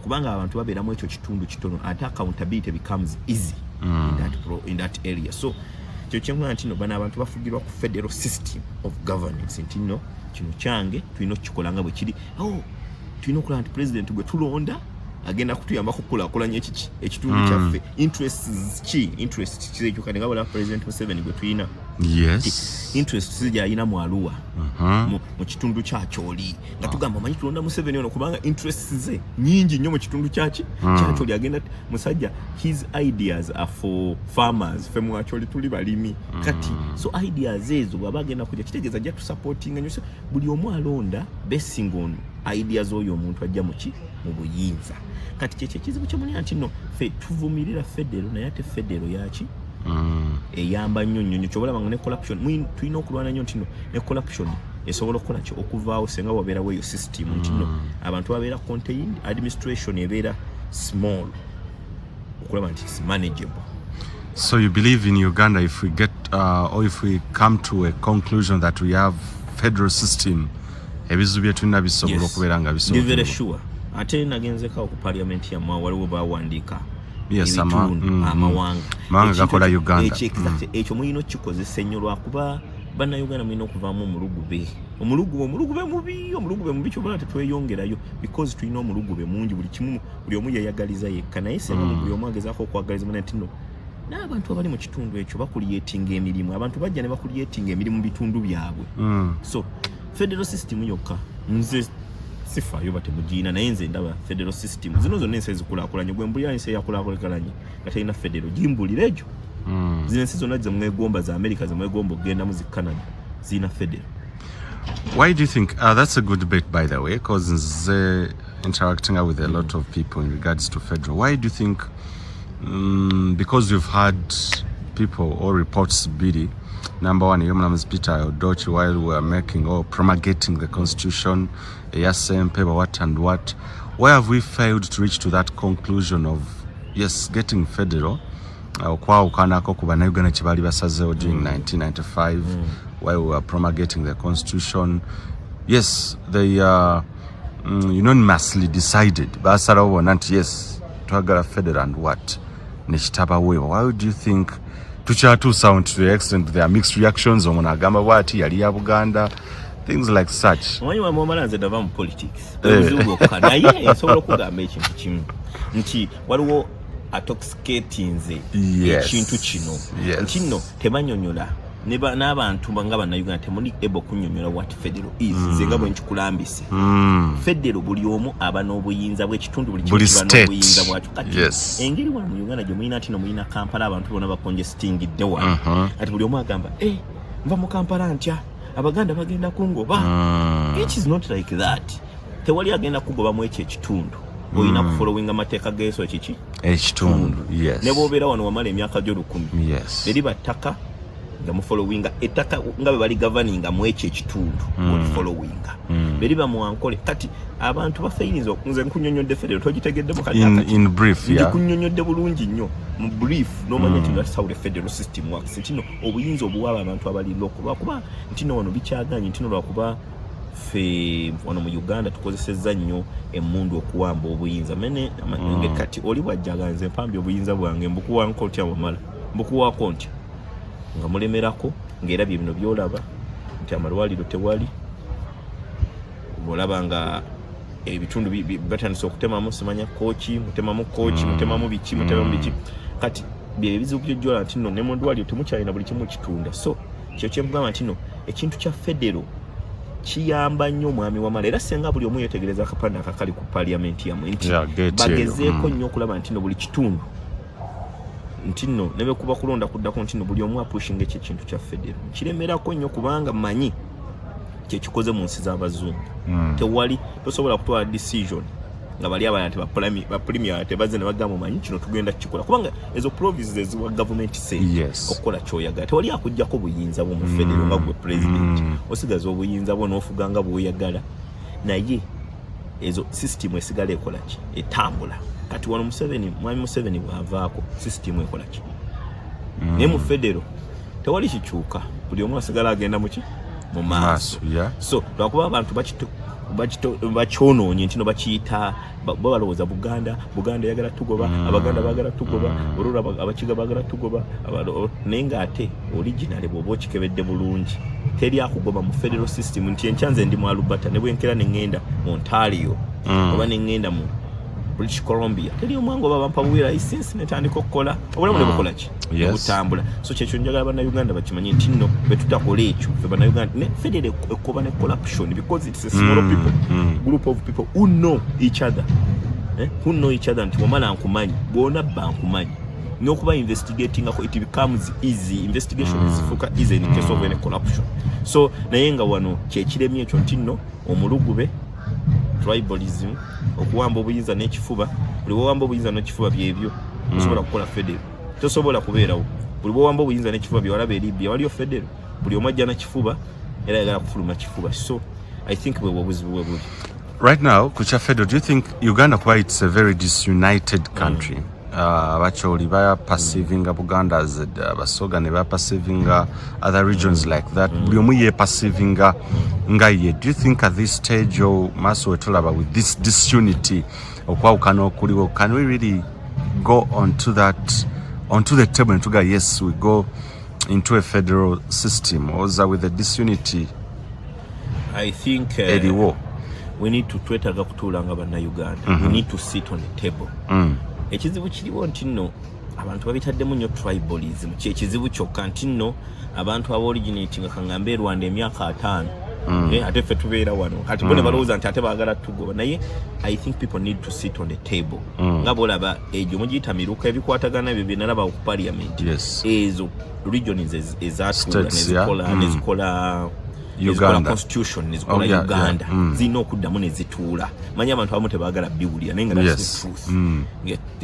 kubanga abantu babeeramu ekyo kitundu kitono, ate accountability becomes easy in that area. So kyo kyenkuga nti no bano abantu bafugirwa ku federal system of governance, nti nno kino kyange, tulina okukikola nga bwe kiri. Oh, tulina okulaba nti president gwe tulonda agenda kutuyambako okukulaakulanya ekiki ekitundu kyaffe. Interests ki, interest kiekyo. Kati nga bwolaba President Museveni gwe tulina, interests gyalina mu Arua, mu kitundu kyakyoli, nga tugamba, omanyi, tulonda Museveni ono kubanga interests ze nyingi nnyo mu kitundu kyaki kyakyoli. Agenda musajja, his ideas are for farmers. Fe mwakyoli tuli balimi. Kati so ideas ezo bw'aba agenda kujja, kitegeeza ajja tusupportinga nnyo. So buli omu alonda basing on ideas oyo omuntu ajja muki mu buyinza. Kati kyekyo ekizibu kyemulina, nti nno fe tuvumirira federo, naye ate federo yaki eyamba nnyo nnyo nnyo. Kyobalaba nga ne corruption, tulina okulwana nnyo nti no ne corruption esobola okukola ki, okuvaawo senga wabeerawo eyo system, nti no abantu babeera contained, administration ebeera small, okulaba nti it's manageable. So you believe in Uganda, if we get or if we come to a conclusion that we have federal system, ebizibu bye tulina bisobola okubeera nga Ndi very bisolvingwa? sure. Ate nagenzeko ku parliament yammwe, waliwo bawandiika Yes, ebitundu, amawanga. Amawanga Ekintu gakola Uganda. Ekyo exactly, ekyo mulina okukikozesa ennyo, lwakuba Bannayuganda mulina okuvaamu omulugube. Omulugube, omulugube mubi, omulugube mubi. Kyobola tetweyongerayo because tulina omulugube mungi. Buli kimu buli omu yeyagaliza yekka, naye senga buli omu agezaako okwagaliza munne, nti no n'abantu abali mu kitundu ekyo bacreatinga emirimu, abantu bajja ne bacreatinga emirimu mu bitundu byabwe. So federal system yokka, nze sifaayo batemugiina, naye nze ndaba federal system. Zino zonna ensi ezikulaakulanye, gwe mbulira ensi eyakulaakulanye nga terina federal, gimbulira egyo. Zino ensi zonna zemwegomba, za America zemwegomba okugendamu, zi Canada, zirina federal. Why do you think that's a good bit, by the way? Because interacting with a lot of people in regards to federal. Why do you think? Because we've had people or reports, Bidi, number one, Yomnams Peter Odochi, while we were making or promulgating the constitution, Yasempe, what and what. Why have we failed to reach to that conclusion of, yes, getting federal? Okwawukanako ku Bannayuganda kye baali basazeewo during 1995 while we were promulgating the constitution, yes, they unanimously decided, basalawo bonna nti yes, twagala federal and what nekitabaweebwa. Why do you think tukyatuusawo nti to the extent there are mixed reactions, omuntu agamba bwati yali ya Buganda, things like such? Omanyi, wamwamala nze nava mu politics, obuzibu bwokka, naye nsobola okugamba ekintu kimu nti waliwo atoxicatinze ekintu kino, nti nno tebanyonyola n'abantu nga Bannayuganda temuli able kunyonyola what federal is. Nze nga bwe nkikulambise, federal buli omu aba n'obuyinza bw'ekitundu, buli kimu Buli kiba state. n'obuyinza bwakyo. Kati engeri wano mu Uganda gye mulina nti no mulina Kampala, abantu bonna bacongestingidde wano. Kati buli omu agamba, "Eh, nva mu Kampala ntya, Abaganda bagenda kungoba." It is not like that. Tewali agenda kugobamu ekyo ekitundu. Olina kufollowinga amateeka g'enso kiki ekitundu, yes. Ne bw'obeera wano wamala emyaka gyo 1000, eriba ttaka nga mufollowinga ettaka nga bwe bali governinga mu ekyo ekitundu, olifollowinga. Beriba muwankole. Kati abantu bafeirinza. Nze nkunyonyodde federal, togitegeddemu kati. In brief, yeah. Ndikunyonyodde bulungi nnyo mu brief, n'omanya nti that's how the federal system works, nti no obuyinza obuwaaba abantu abali local, lwakuba nti no wano bikyaganye, nti no lwakuba ffe wano mu Uganda tukozesezza nnyo emmundu okuwamba obuyinza mene. Kati oli bwajjaga, nze mpambye obuyinza bwange, mbukuwanko ntya? Wamala mbukuwaako ntya nga mulemerako, ng'era bye bino byolaba nti amalwaliro tewali, bwolaba nga Ebitundu batandise okutemamu, simanya kooki mutemamu, kooki mutemamu biki, mutemamu biki. Kati bye ebizibu byojjola nti nno ne mu ddwaliro temukyalina buli kimu kitunda. So kyo kyemugamba nti no ekintu kya federo kiyamba nnyo omwami Wamala, era senga buli omu yetegereza akapande akakali ku parliament yammwe nti Yeah, gate eyo. Bagezeeko nnyo okulaba nti no buli kitundu nti nno ne bwe kuba kulonda kuddako nti no buli omu apushinga ekyo ekintu kya federo. Kiremerako nnyo kubanga mmanyi kyekikoze mu nsi z'abazungu. Tewali tosobola kutwala decision nga bali abalala ba premier tebazze ne bagamba, "Omanyi kino tugenda kukikola," kubanga ezo provinces eziwa gavumenti sente okukola kyoyagala. Tewali akugjako buyinza bwo mu federo nga gwe president. Osigaza obuyinza bwo n'ofuga nga bw'oyagala, naye ezo system esigala ekola ki? Etambula. Kati wano Museveni, mwami Museveni bw'avaako, system ekola ki? Naye mu federo tewali kikyuka, buli omu asigala agenda muki? Mu maaso. Maaso, yeah. So lwakuba abantu bakyonoonye nti no bakiyita bo balowooza Buganda, Buganda eyagala tugoba, Abaganda baagala tugoba, olwo Abakiga baagala tugoba, naye ng'ate originally bw'oba okikebedde bulungi, teri akugoba mu federal system nti enkya nze ndi mu Alberta, ne bwenkera ne ŋŋenda mu Ontario oba ne ŋŋenda mu British Columbia, teri omwangu oba bampa buwi license netandika okukola, obulamu ne bukola ki? Ne butambula. So kyekyo njagala Bannayuganda bakimanye nti nno bwe tutakola ekyo ffe Bannayuganda ne federal ekoba ne corruption because it's a small people, group of people who know each other, eh? Who know each other nti wamala nkumanyi, bw'onabba nkumanyi, n'okuba investigatingako it becomes easy. Investigation zifuuka easy in case of any corruption. So naye nga wano kyekiremye ekyo nti nno omulugube, tribalism, okuwamba obuyinza n'ekifuba. Buli bwowamba obuyinza n'ekifuba, byebyo tosobola kukola federo, tosobola kubeerawo. Buli bwowamba obuyinza n'ekifuba, byewalaba e Libya, waliyo federo? Buli omu ajja nakifuba era ayagala kufuluma kifuba. So I think bwe obuzibu bwe buli. Right now, ku kya federal, do you think Uganda, kuba it's a very disunited country, Abacholi baperceivinga Buganda as Abasoga ne baperceivinga other regions like that, buli omu yeperceivinga nga ye. Do you think at this stage o maaso wetulaba with this disunity, okwawukana okuliwo, can we really go onto that, onto the table and tuga, "Yes, we go into a federal system," or with the disunity I think eriwo? we need to, twetaaga kutuula nga Bannayuganda. We need to sit on the table. Ekizibu kiriwo nti nno abantu babitaddemu nnyo tribalism. Kyekizibu kyokka nti nno abantu aba originate nga kaŋŋambe e Rwanda emyaka 50, ate ffe tubeera wano kati bo ne balowooza nti ate baagala tugoba. Naye I think people need to sit on the table. Nga bwolaba egyo mugiyita miruka ebikwatagana ebyo byenalaba ku parliament, ezo regions ezatuula States, nezikola yeah. nezikola Uganda. nezikola constitution, nezikola Uganda, zirina okuddamu nezituula. Manyi abantu abamu tebaagala biwulira, naye nga that's the truth.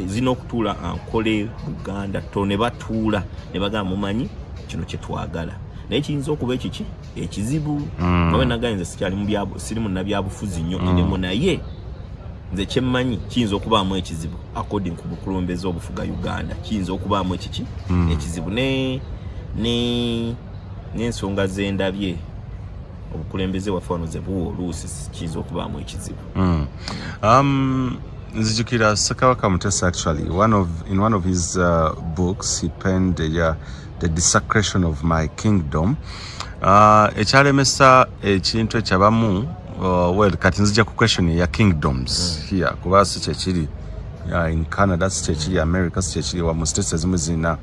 Zirina okutuula Ankole, Buganda to ne batuula ne bagamba, "Mumanyi kino kyetwagala," naye kiyinza okuba ekiki ekizibu nga bwe nagambye, nze sikyali mu siri munnabyabufuzi nnyo enemu, naye nze kyemmanyi kiyinza okubaamu ekizibu according ku bukulembeze obufuga Uganda. Kiyinza okubaamu ekiki ekizibu ne ne n'ensonga zendabye obukulembeze waffe wano ze buwa oluusi kiyinza okubaamu ekizibu. Nzijukira Ssekabaka Mutesa, actually one of in one of his books he penned "The Desecration of My Kingdom." Ekyalemesa ekintu ekyabamu, well, kati nzija ku question ya kingdoms here, kuba si kyekiri in Canada, si kyekiri America, si kyekiri wa mu states ezimu zirina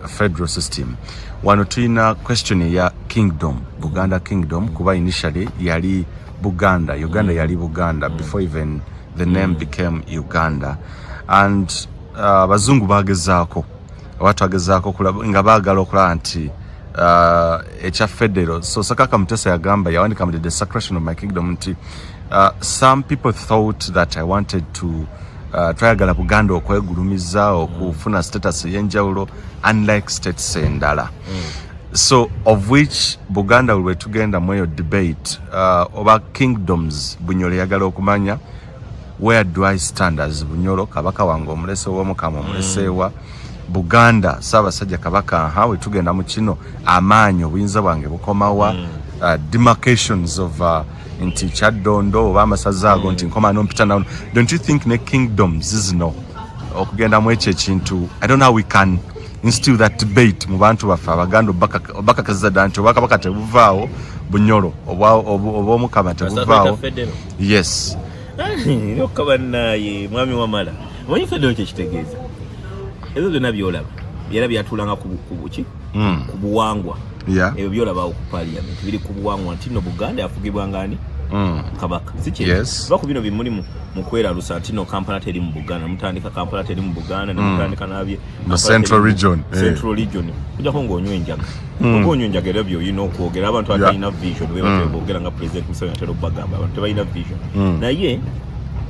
federal system. Wano tulina question eya kingdom, Buganda Kingdom, kuba initially yali Buganda, Uganda yali Buganda before even the name became Uganda. And abazungu bagezaako oba twagezaako nga baagala okulaba nti ekya federal. So Ssekabaka Mutesa yagamba, yawandika mu "The Desecration of My Kingdom" nti some people thought that I wanted to, twayagala Buganda okwegulumiza, okufuna status ey'enjawulo unlike states endala. So of which Buganda bwe tugenda mu eyo debate oba kingdoms, Bunyoro eyagala okumanya, "Where do I stand as Bunyoro? Kabaka wange omulese w'Omukama, omuleseewa Buganda, Ssaabasajja Kabaka?" Aha, we tugenda mu kino, amaanyi, obuyinza bwange bukomawa? Demarcations of nti Kyaddondo oba amasaza ago nti nkoma nompita nawo. Don't you think ne kingdoms zino okugenda mu ekyo ekintu, I don't know how we can instill that debate mu bantu baffe Abaganda, obakakasiza ddala nti obwakabaka tebuvaawo, Bunyoro obwomukama tebuvaawo. Yes. Yokka bannaye, mwami Wamala, omanyi federo kyekitegeeza? Ebyo byonna byolaba era byatulanga ku buki? Ku buwangwa. Ebyo byolabawo ku parliament biri ku buwangwa nti no Buganda yafugibwanga ani? Kabaka, si kye? Yes. Ba ku bino bimulimu mu kweralusa nti no Kampala teri mu Buganda, mutandika Kampala teri mu Buganda ne mutandika nabye Mu Central Region, eh. Central Region, kujjako ng'onywa enjaga. Oba onywa enjaga era byolina okwogera. Abantu abalina vision bwe batyo boogera, nga President Museveni atera okubagamba abantu tebalina vision. Naye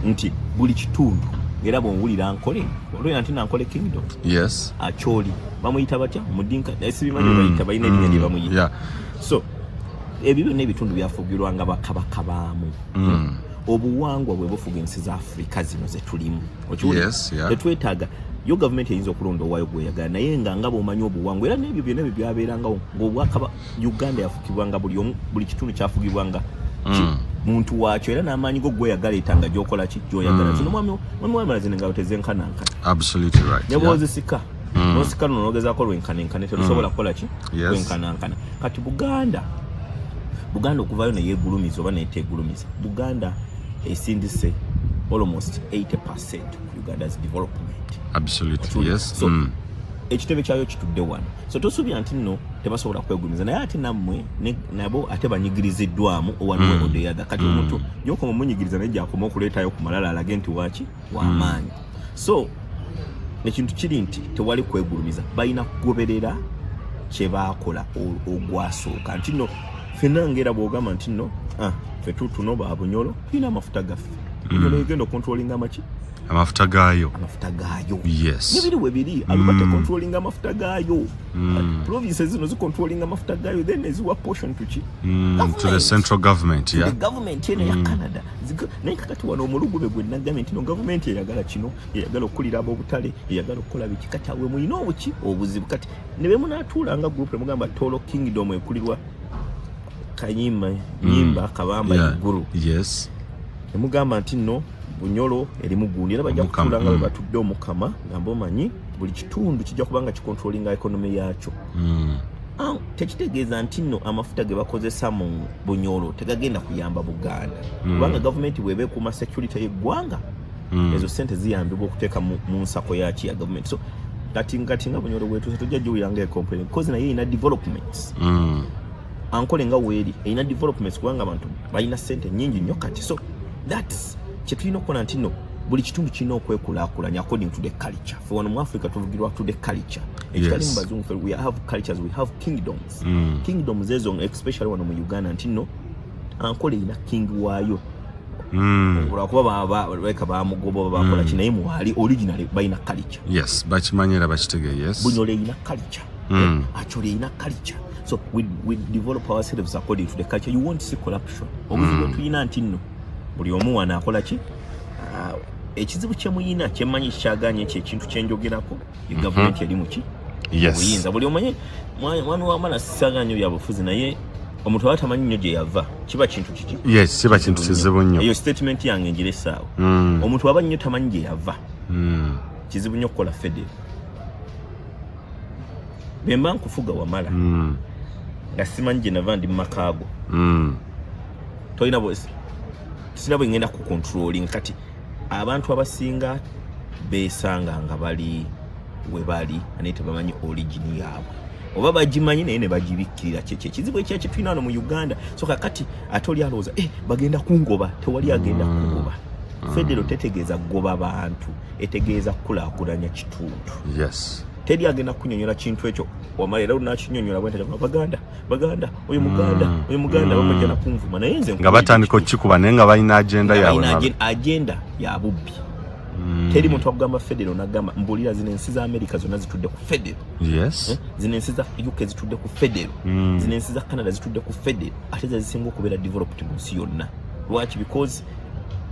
nti buli kitundu, era bw'owulira Nkole, olwera nti Nankole Kingdom, Acholi bamuyita batya? Mudinka, naye sibimanyi bayita, balina erinnya lye bamuyita. So ebyo byonna ebitundu byafugirwanga bakabaka baamu. Obuwangwa bwe bufuga ensi za Afurika zino zetulimu. Okiwulira? Yes, yeah. Tetwetaaga yo gavumenti eyinza okulonda owaayo gweyagala, naye nga bw'omanyi obuwangwa era n'ebyo byonna ebyo byabeerangawo ng'obwakaba. Uganda yafugibwanga buli omu, buli kitundu kyafugibwanga muntu waakyo, era n'amaanyi go gweyagaleetanga gyokola ki gyoyagala. Zino mwami Wamala, zino engalo tezenkanankana. Absolutely right. Ne bwozisika, nosika luno nogezaako lwenkanankana, terusobola kukola ki? Kwenkanankana. Kati Buganda okuvayo neyegulumiza oba netegulumiza, Buganda esindise almost 80% ku Uganda's development. Absolutely. Yes. So ekitebe kyayo kitudde wano, so tosuubira nti nno tebasobola kwegumiza, naye ate nammwe nabo ate banyigiriziddwamu one way or the other. Kati omuntu gyokoma omunyigiriza, naye gyakoma okuleetayo ku malala alage nti waki wamaanyi. So ekintu kiri nti tewali kwegulumiza, balina kugoberera kyebakola ogwasooka nti nno fenna ngaera bwogamba nti nno, ah, ffe tutuno ba Bunyoro, tulina amafuta gaffe. Bunyoro egenda okontrolinga amaki? Amafuta gaayo. Amafuta gaayo. Nebiri we biri, Alubate controlling amafuta gaayo. Provinces zino zicontrolling amafuta gaayo, then eziwa portion to ki? To the central government. To the government eno ya Canada. Naye kakati wano omulugube gwe nagambye nti no gavumenti eyagala kino, eyagala okukulira ab'obutale, eyagala okukola biki. Kati awe mulina obuki obuzibu. Kati ne be munaatuula nga group nemugamba Toro Kingdom ekulirwa Kayima Nyimba Kabamba Iguru, nemugamba nti nno Bunyoro erimu gundi, era bajja Omukama, kutuula nga bwe batudde omukama ngamba omanyi buli kitundu kijja kuba nga kicontrollinga economy yaakyo. Ah, tekitegeeza nti nno amafuta ge bakozesa mu Bunyoro tegagenda kuyamba Buganda, kubanga gavumenti bweba ekuuma security y'eggwanga, ezo sente ziyambibwa okuteeka mu nsako yaki ya gavumenti. So kati nga Bunyoro bwetuuse, tojja giwulira nga ecomplain because naye erina developments. Ankole nga weeri erina developments kubanga abantu balina sente nyingi nnyo kati. So that's kyetulina okukola nti no buli kitundu kirina okwekulaakulanya according to the culture. Fe wano mu Africa tuvugirwa to the culture ekitali mu bazungu. Fe we have cultures, we have kingdoms. Kingdoms ezo, especially wano mu Uganda, nti no Ankole erina king waayo, lwakuba leka bamugoba oba bakola ki, naye mwali originally balina culture. Yes, bakimanyi era bakitegere, yes. Bunyoro erina culture. Actually erina culture. So we develop ourselves according to the culture. You won't see corruption. Obuzibu bwe tulina nti nno buli omu wano akola ki? Ah, ekizibu kyemuyina kyemmanyi kikyaganye ekyo ekintu kyenjogerako ye gavumenti eri muki? Obuyinza buli omanyi, mwami Wamala, sisaganya nnyo byabufuzi, naye omuntu aba tamanyi nnyo gye yava, kiba kintu kiki? Yes, kiba kintu kizibu nnyo. Eyo statement yange ngira essaawa. Omuntu aba nnyo tamanyi gye yava, kizibu nnyo okukola federo. Bwe mba nkufuga, Wamala, nga simanyi gye nava, ndi mu makaago, tolina sina bwe ngenda kucontrolling. Kati abantu abasinga beesanga nga bali we bali naye tebamanyi origin yaabwe, oba bagimanyi naye ne bagibikkirira. Kyekyo ekizibu ekya kyetulina wano mu Uganda. So kakati ate oli alowooza, eh, bagenda kungoba. Tewali agenda kugoba. Federo tetegeeza kugoba bantu, etegeeza kukulaakulanya kitundu. Teri agenda kunyonyola kintu ekyo, Wamala, era lunakinyonyola bwentaja baganda baganda oyo muganda, oyo muganda, bamujja nakunvuma, naye nze nga batandika okukikuba naye nga balina agenda nga yaabwe. Balina agenda ya bubbi. Teri muntu akugamba federo nagamba mbulira, zino ensi za America zonna zitudde ku federo. Eh, zino ensi za UK zitudde ku federo. Zino ensi za Canada zitudde ku federo, ate zezisinga okubeera developed mu nsi yonna. Lwaki? Because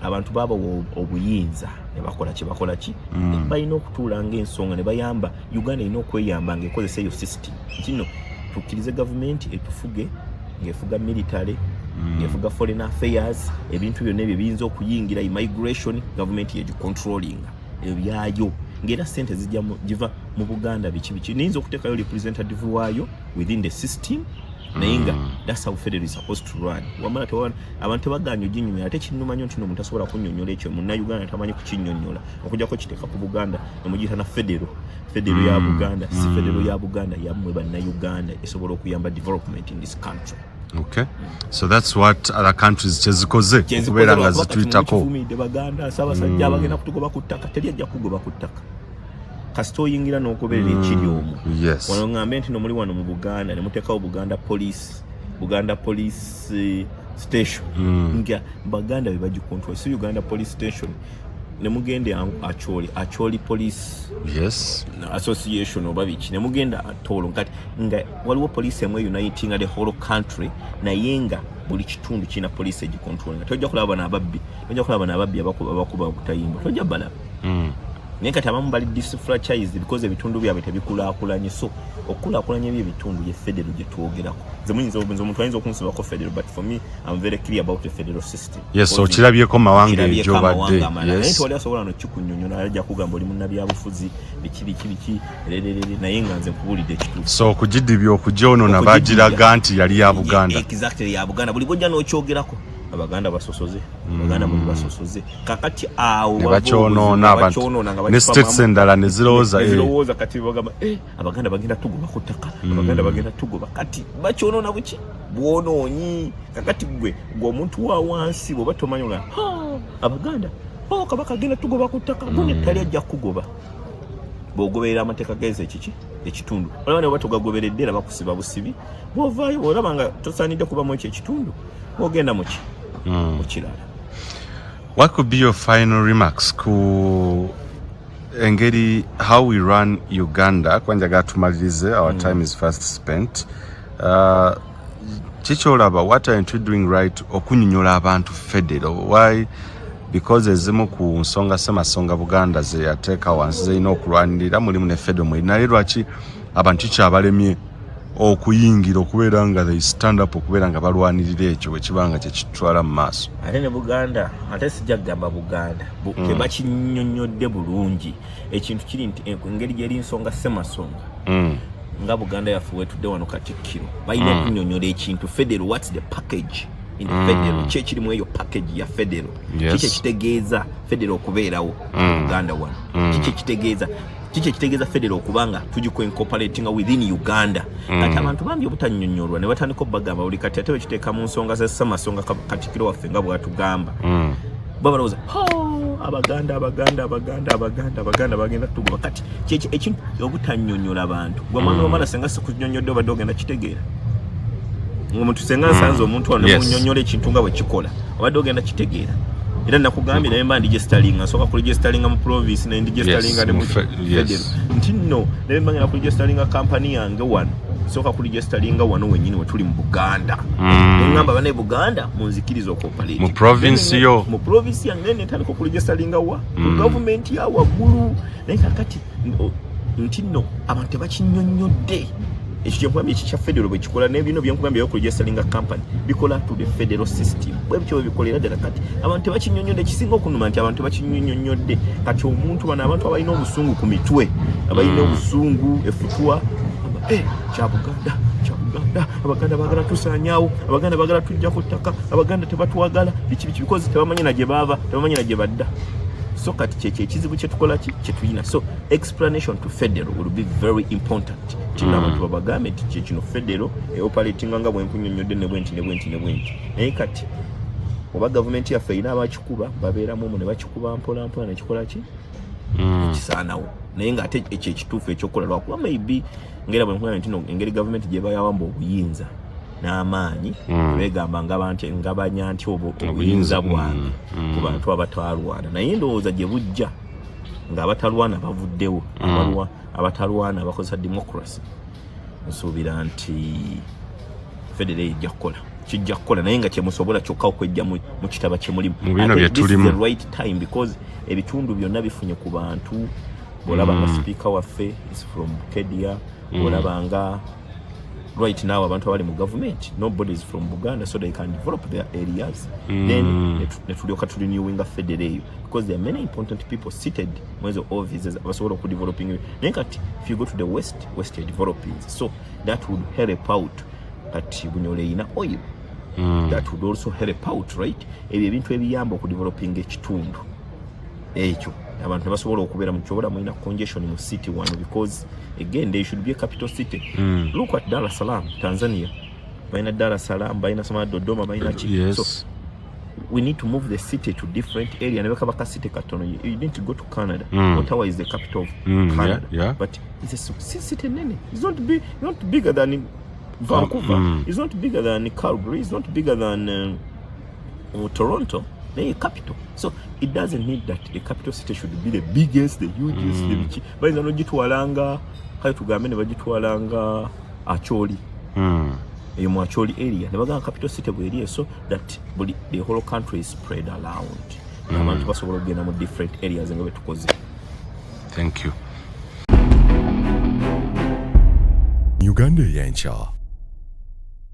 abantu babawa obuyinza ne bakola kye bakola ki. Balina okutuula ngaensonga ne bayamba. Uganda erina okweyamba ngaekozesa eyo system nti no tukkirize gavumenti etufuge ng'efuga military, ng'efuga foreign affairs, ebintu byonna ebyo biyinza okuyingira immigration, gavumenti yegicontrollinga ebyayo, ng'era sente zijja giva mu Buganda, biki biki. Niyinza okuteekayo representative waayo within the system. Naye nga that's how federal is supposed to run. Wamala tewa abantu tebaganya oginyumira, ate kinnuma nnyo nti omuntu asobola kunnyonnyola ekyo Munnayuganda tamanyi kukinnyonnyola, okujjako kiteeka ku Buganda nemugiyita na federal, federal ya Buganda. Si federal ya Buganda, yammwe Bannayuganda, esobola okuyamba development in this country. Okay, so that's what other countries kyezikoze okubeera nga zituyitako. Kifumidde Baganda, Ssaabasajja abagenda kutugoba ku ttaka. Teri ajja kugoba ku ttaka kasita oyingira n'ogoberera ekiri omwo. Wano ŋŋambe nti no muli wano mu Buganda ne muteekawo Buganda Police, Buganda Police Station, nga Baganda be bagicontrol, si Uganda Police Station. Ne mugenda Acholi, Acholi Police Association oba biki, ne mugenda Tolo, kati nga waliwo poliisi emu uniting the whole country, naye nga buli kitundu kirina poliisi egicontrol. Nga tojja kulaba bano ababbi, tojja kulaba bano ababbi abakuba obutayimbwa, tojja balaba. Naye kati abamu bali disenfranchised because ebitundu byabwe tebikulaakulanye. So okukulaakulanya ebyo ebitundu ye federal gye twogerako. Nze muyinza, nze omuntu ayinza okunsibako federal, but for me, I'm very clear about the federal system. Yes, okirabyeko mawanga Kirabyeko egyobadde. Amawanga amalala, naye tewali asobola no kikunyonyola, ajja kugamba oli munnabyabufuzi, biki biki biki, ererere, naye nga nze nkubuulidde ekituufu. So okugidibya, okugyonoona, Okugidibya. bagiraga nti yali ya Buganda. Exactly, ya Buganda. Buli bwojja n'okyogerako, Abaganda basosoze, Abaganda muli basosoze. Kakati awo Ne wava bakyonoona obuzibu, abantu bakyonoona nga ne states bakipamamu. endala ne zirowooza Ne zirowooza, kati bagamba, "Eh, Abaganda bagenda tugoba ku ttaka, Abaganda bagenda tugoba." Kati bakyonoona buki bwonoonyi. Kakati gwe omuntu wa wansi bw'oba tomanyi, oga, "Ha, Abaganda, oh, Kabaka agenda tugoba ku ttaka." Gundi tali ajja kugoba bw'ogoberera amateeka geza ekiki ekitundu. Olaba ne baba togagoberedde era bakusiba busibi. Bw'ovaayo, bw'olaba nga tosaanidde kuba mu ekyo ekitundu, bw'ogenda muki mu kirala. What could be your final remarks ku engeri how we run Uganda? Kuba njagala tumalirize, our time is fast spent. Kikyolaba, what aren't we doing right okunyonyola abantu federal? Why? Because ezimu ku nsonga Ssemasonga Buganda ze yateeka wansi zerina okulwanirira mulimu ne federal mweri, naye lwaki abantu kikyabalemye okuyingira okubeera nga they stand up okubeera nga balwanirira ekyo bwe kiba nga kyekitwala mu maaso? Ate ne Buganda, ate sijja kugamba Buganda tebakinnyonnyodde bulungi. Ekintu kiri nti engeri gyeri nsonga Ssemasonga nga Buganda yaffe wetudde wano, Katikkiro balina okunyonyola ekintu federal. What's the package in the federal? Ki ekirimu eyo package ya federal? Kiki ekitegeeza federal okubeerawo mu Buganda wano? Kiki ekitegeeza federal okubanga tugikuincorporatinga within Uganda? Kati abantu bambi obutanyonyolwa ne batandika obagamba buli kati, ate bekiteeka mu nsonga za Ssemasonga, Katikkiro waffe nga bwatugamba, babalowooza, "Oh, Abaganda, Abaganda, Abaganda, Abaganda, Abaganda bagenda tugoba." Kati kyeki ekintu obutanyonyola abantu? Gwe mwami wamala, senga sikunyonyodde obadde ogenda kitegeera? Omuntu senga nsanze omuntu wano nemunyonyola ekintu nga bwe kikola, obadde ogenda kitegeera? Era nakugambye, naye mba ndiregisteringa, nsooka kuregisteringa mu province, naye ndiregisteringa ne mu federal. Nti nno naye mba ngenda kuregisteringa kampani yange wano, nsooka kuregisteringa wano wennyini wetuli mu Buganda. Neŋŋamba, bane Buganda, munzikiriza okuoperate Mu province yo. Mu province yange, naye netandika okuregisteringa wa ku gavumenti ya waggulu. Naye kakati nti nno abantu tebakinyonnyodde ekyo kyenkugambye ekikya federal bwe kikola, n'ebino byenkugambye ebyokuregisteringa company bikola to the federal system, bwe bityo bwe bikolera ddala. Kati abantu tebakinyonnyodde. Ekisinga okunuma nti abantu tebakinyonnyodde. Kati omuntu, bano abantu abalina obusungu ku mitwe, abalina obusungu efutwa, amba, "Eh, kya Buganda, kya Buganda, Abaganda bagala tusaanyaawo, Abaganda bagala tujja ku ttaka, Abaganda tebatwagala," biki biki, because tebamanyi na gye baava, tebamanyi na gye badda. So kati kyekyo ekizibu kyetukola ki kyetulina. So explanation to federal will be very important. Kino abantu babagambe nti kyekino federal eoperatinga nga bwenkunyonyodde, ne bwenti ne bwenti ne bwenti. Naye kati oba gavumenti yaffe erina abakikuba, babeeramu omwo ne bakikuba mpola mpola nekikola ki kisaanawo. Naye ngaate ekyo ekituufu ekyokukola, lwakuba maybe ngera bwe nkulaba nti no engeri gavumenti gye bayawamba obuyinza n'amaanyi, begamba ngabanya nti obwo obuyinza bwange ku bantu abatalwana. Naye ndowooza gye bujja ng'abatalwana bavuddewo, abatalwana abakozesa democracy, nsuubira nti federal ejja kukola, kijja kukola, naye nga kyemusobola kyokka okwejja mu kitaba kyemulimu. Mu bino Ate bye this is tulimu. the right time because ebitundu byonna bifunye ku bantu. Bwolaba nga sipiika waffe is from Bukedea, bwolaba nga right now abantu abali mu government, nobody is from Buganda, so they can develop their areas. Then netulyoka turenewinga federal eyo because there are many important people seated mu ezo offices abasobola okudeveloping. Naye kati if you go to the west, west are developing, so that would help out. Kati Bunyoro erina oil that would also help out, right? Ebyo ebintu ebiyamba okudevelopinga ekitundu ekyo, abantu nebasobola okubeera mu kyobola. Mulina congestion mu city wano because again there should be a capital city. Look at Dar es Salaam, Tanzania. Balina Dar es Salaam, balina sama Dodoma, balina ki. So we need to move the city to different area, ne bakaba ka city katono. You need to go to Canada. Ottawa is the capital of Canada, but it's a city nene. It's not big, not bigger than Vancouver. It's not bigger than Calgary. It's not bigger than Toronto, naye capital. So it doesn't need that the capital city should be the biggest, the hugest, the biki. Bayinza nogitwalanga, kale tugambe ne bagitwalanga Acholi, eyo mu Acholi area, ne bagamba capital city bweri, so that buli the whole country is spread around. Abantu basobola okugenda mu different areas nga bwe tukoze. Thank you. Uganda ey'enkya.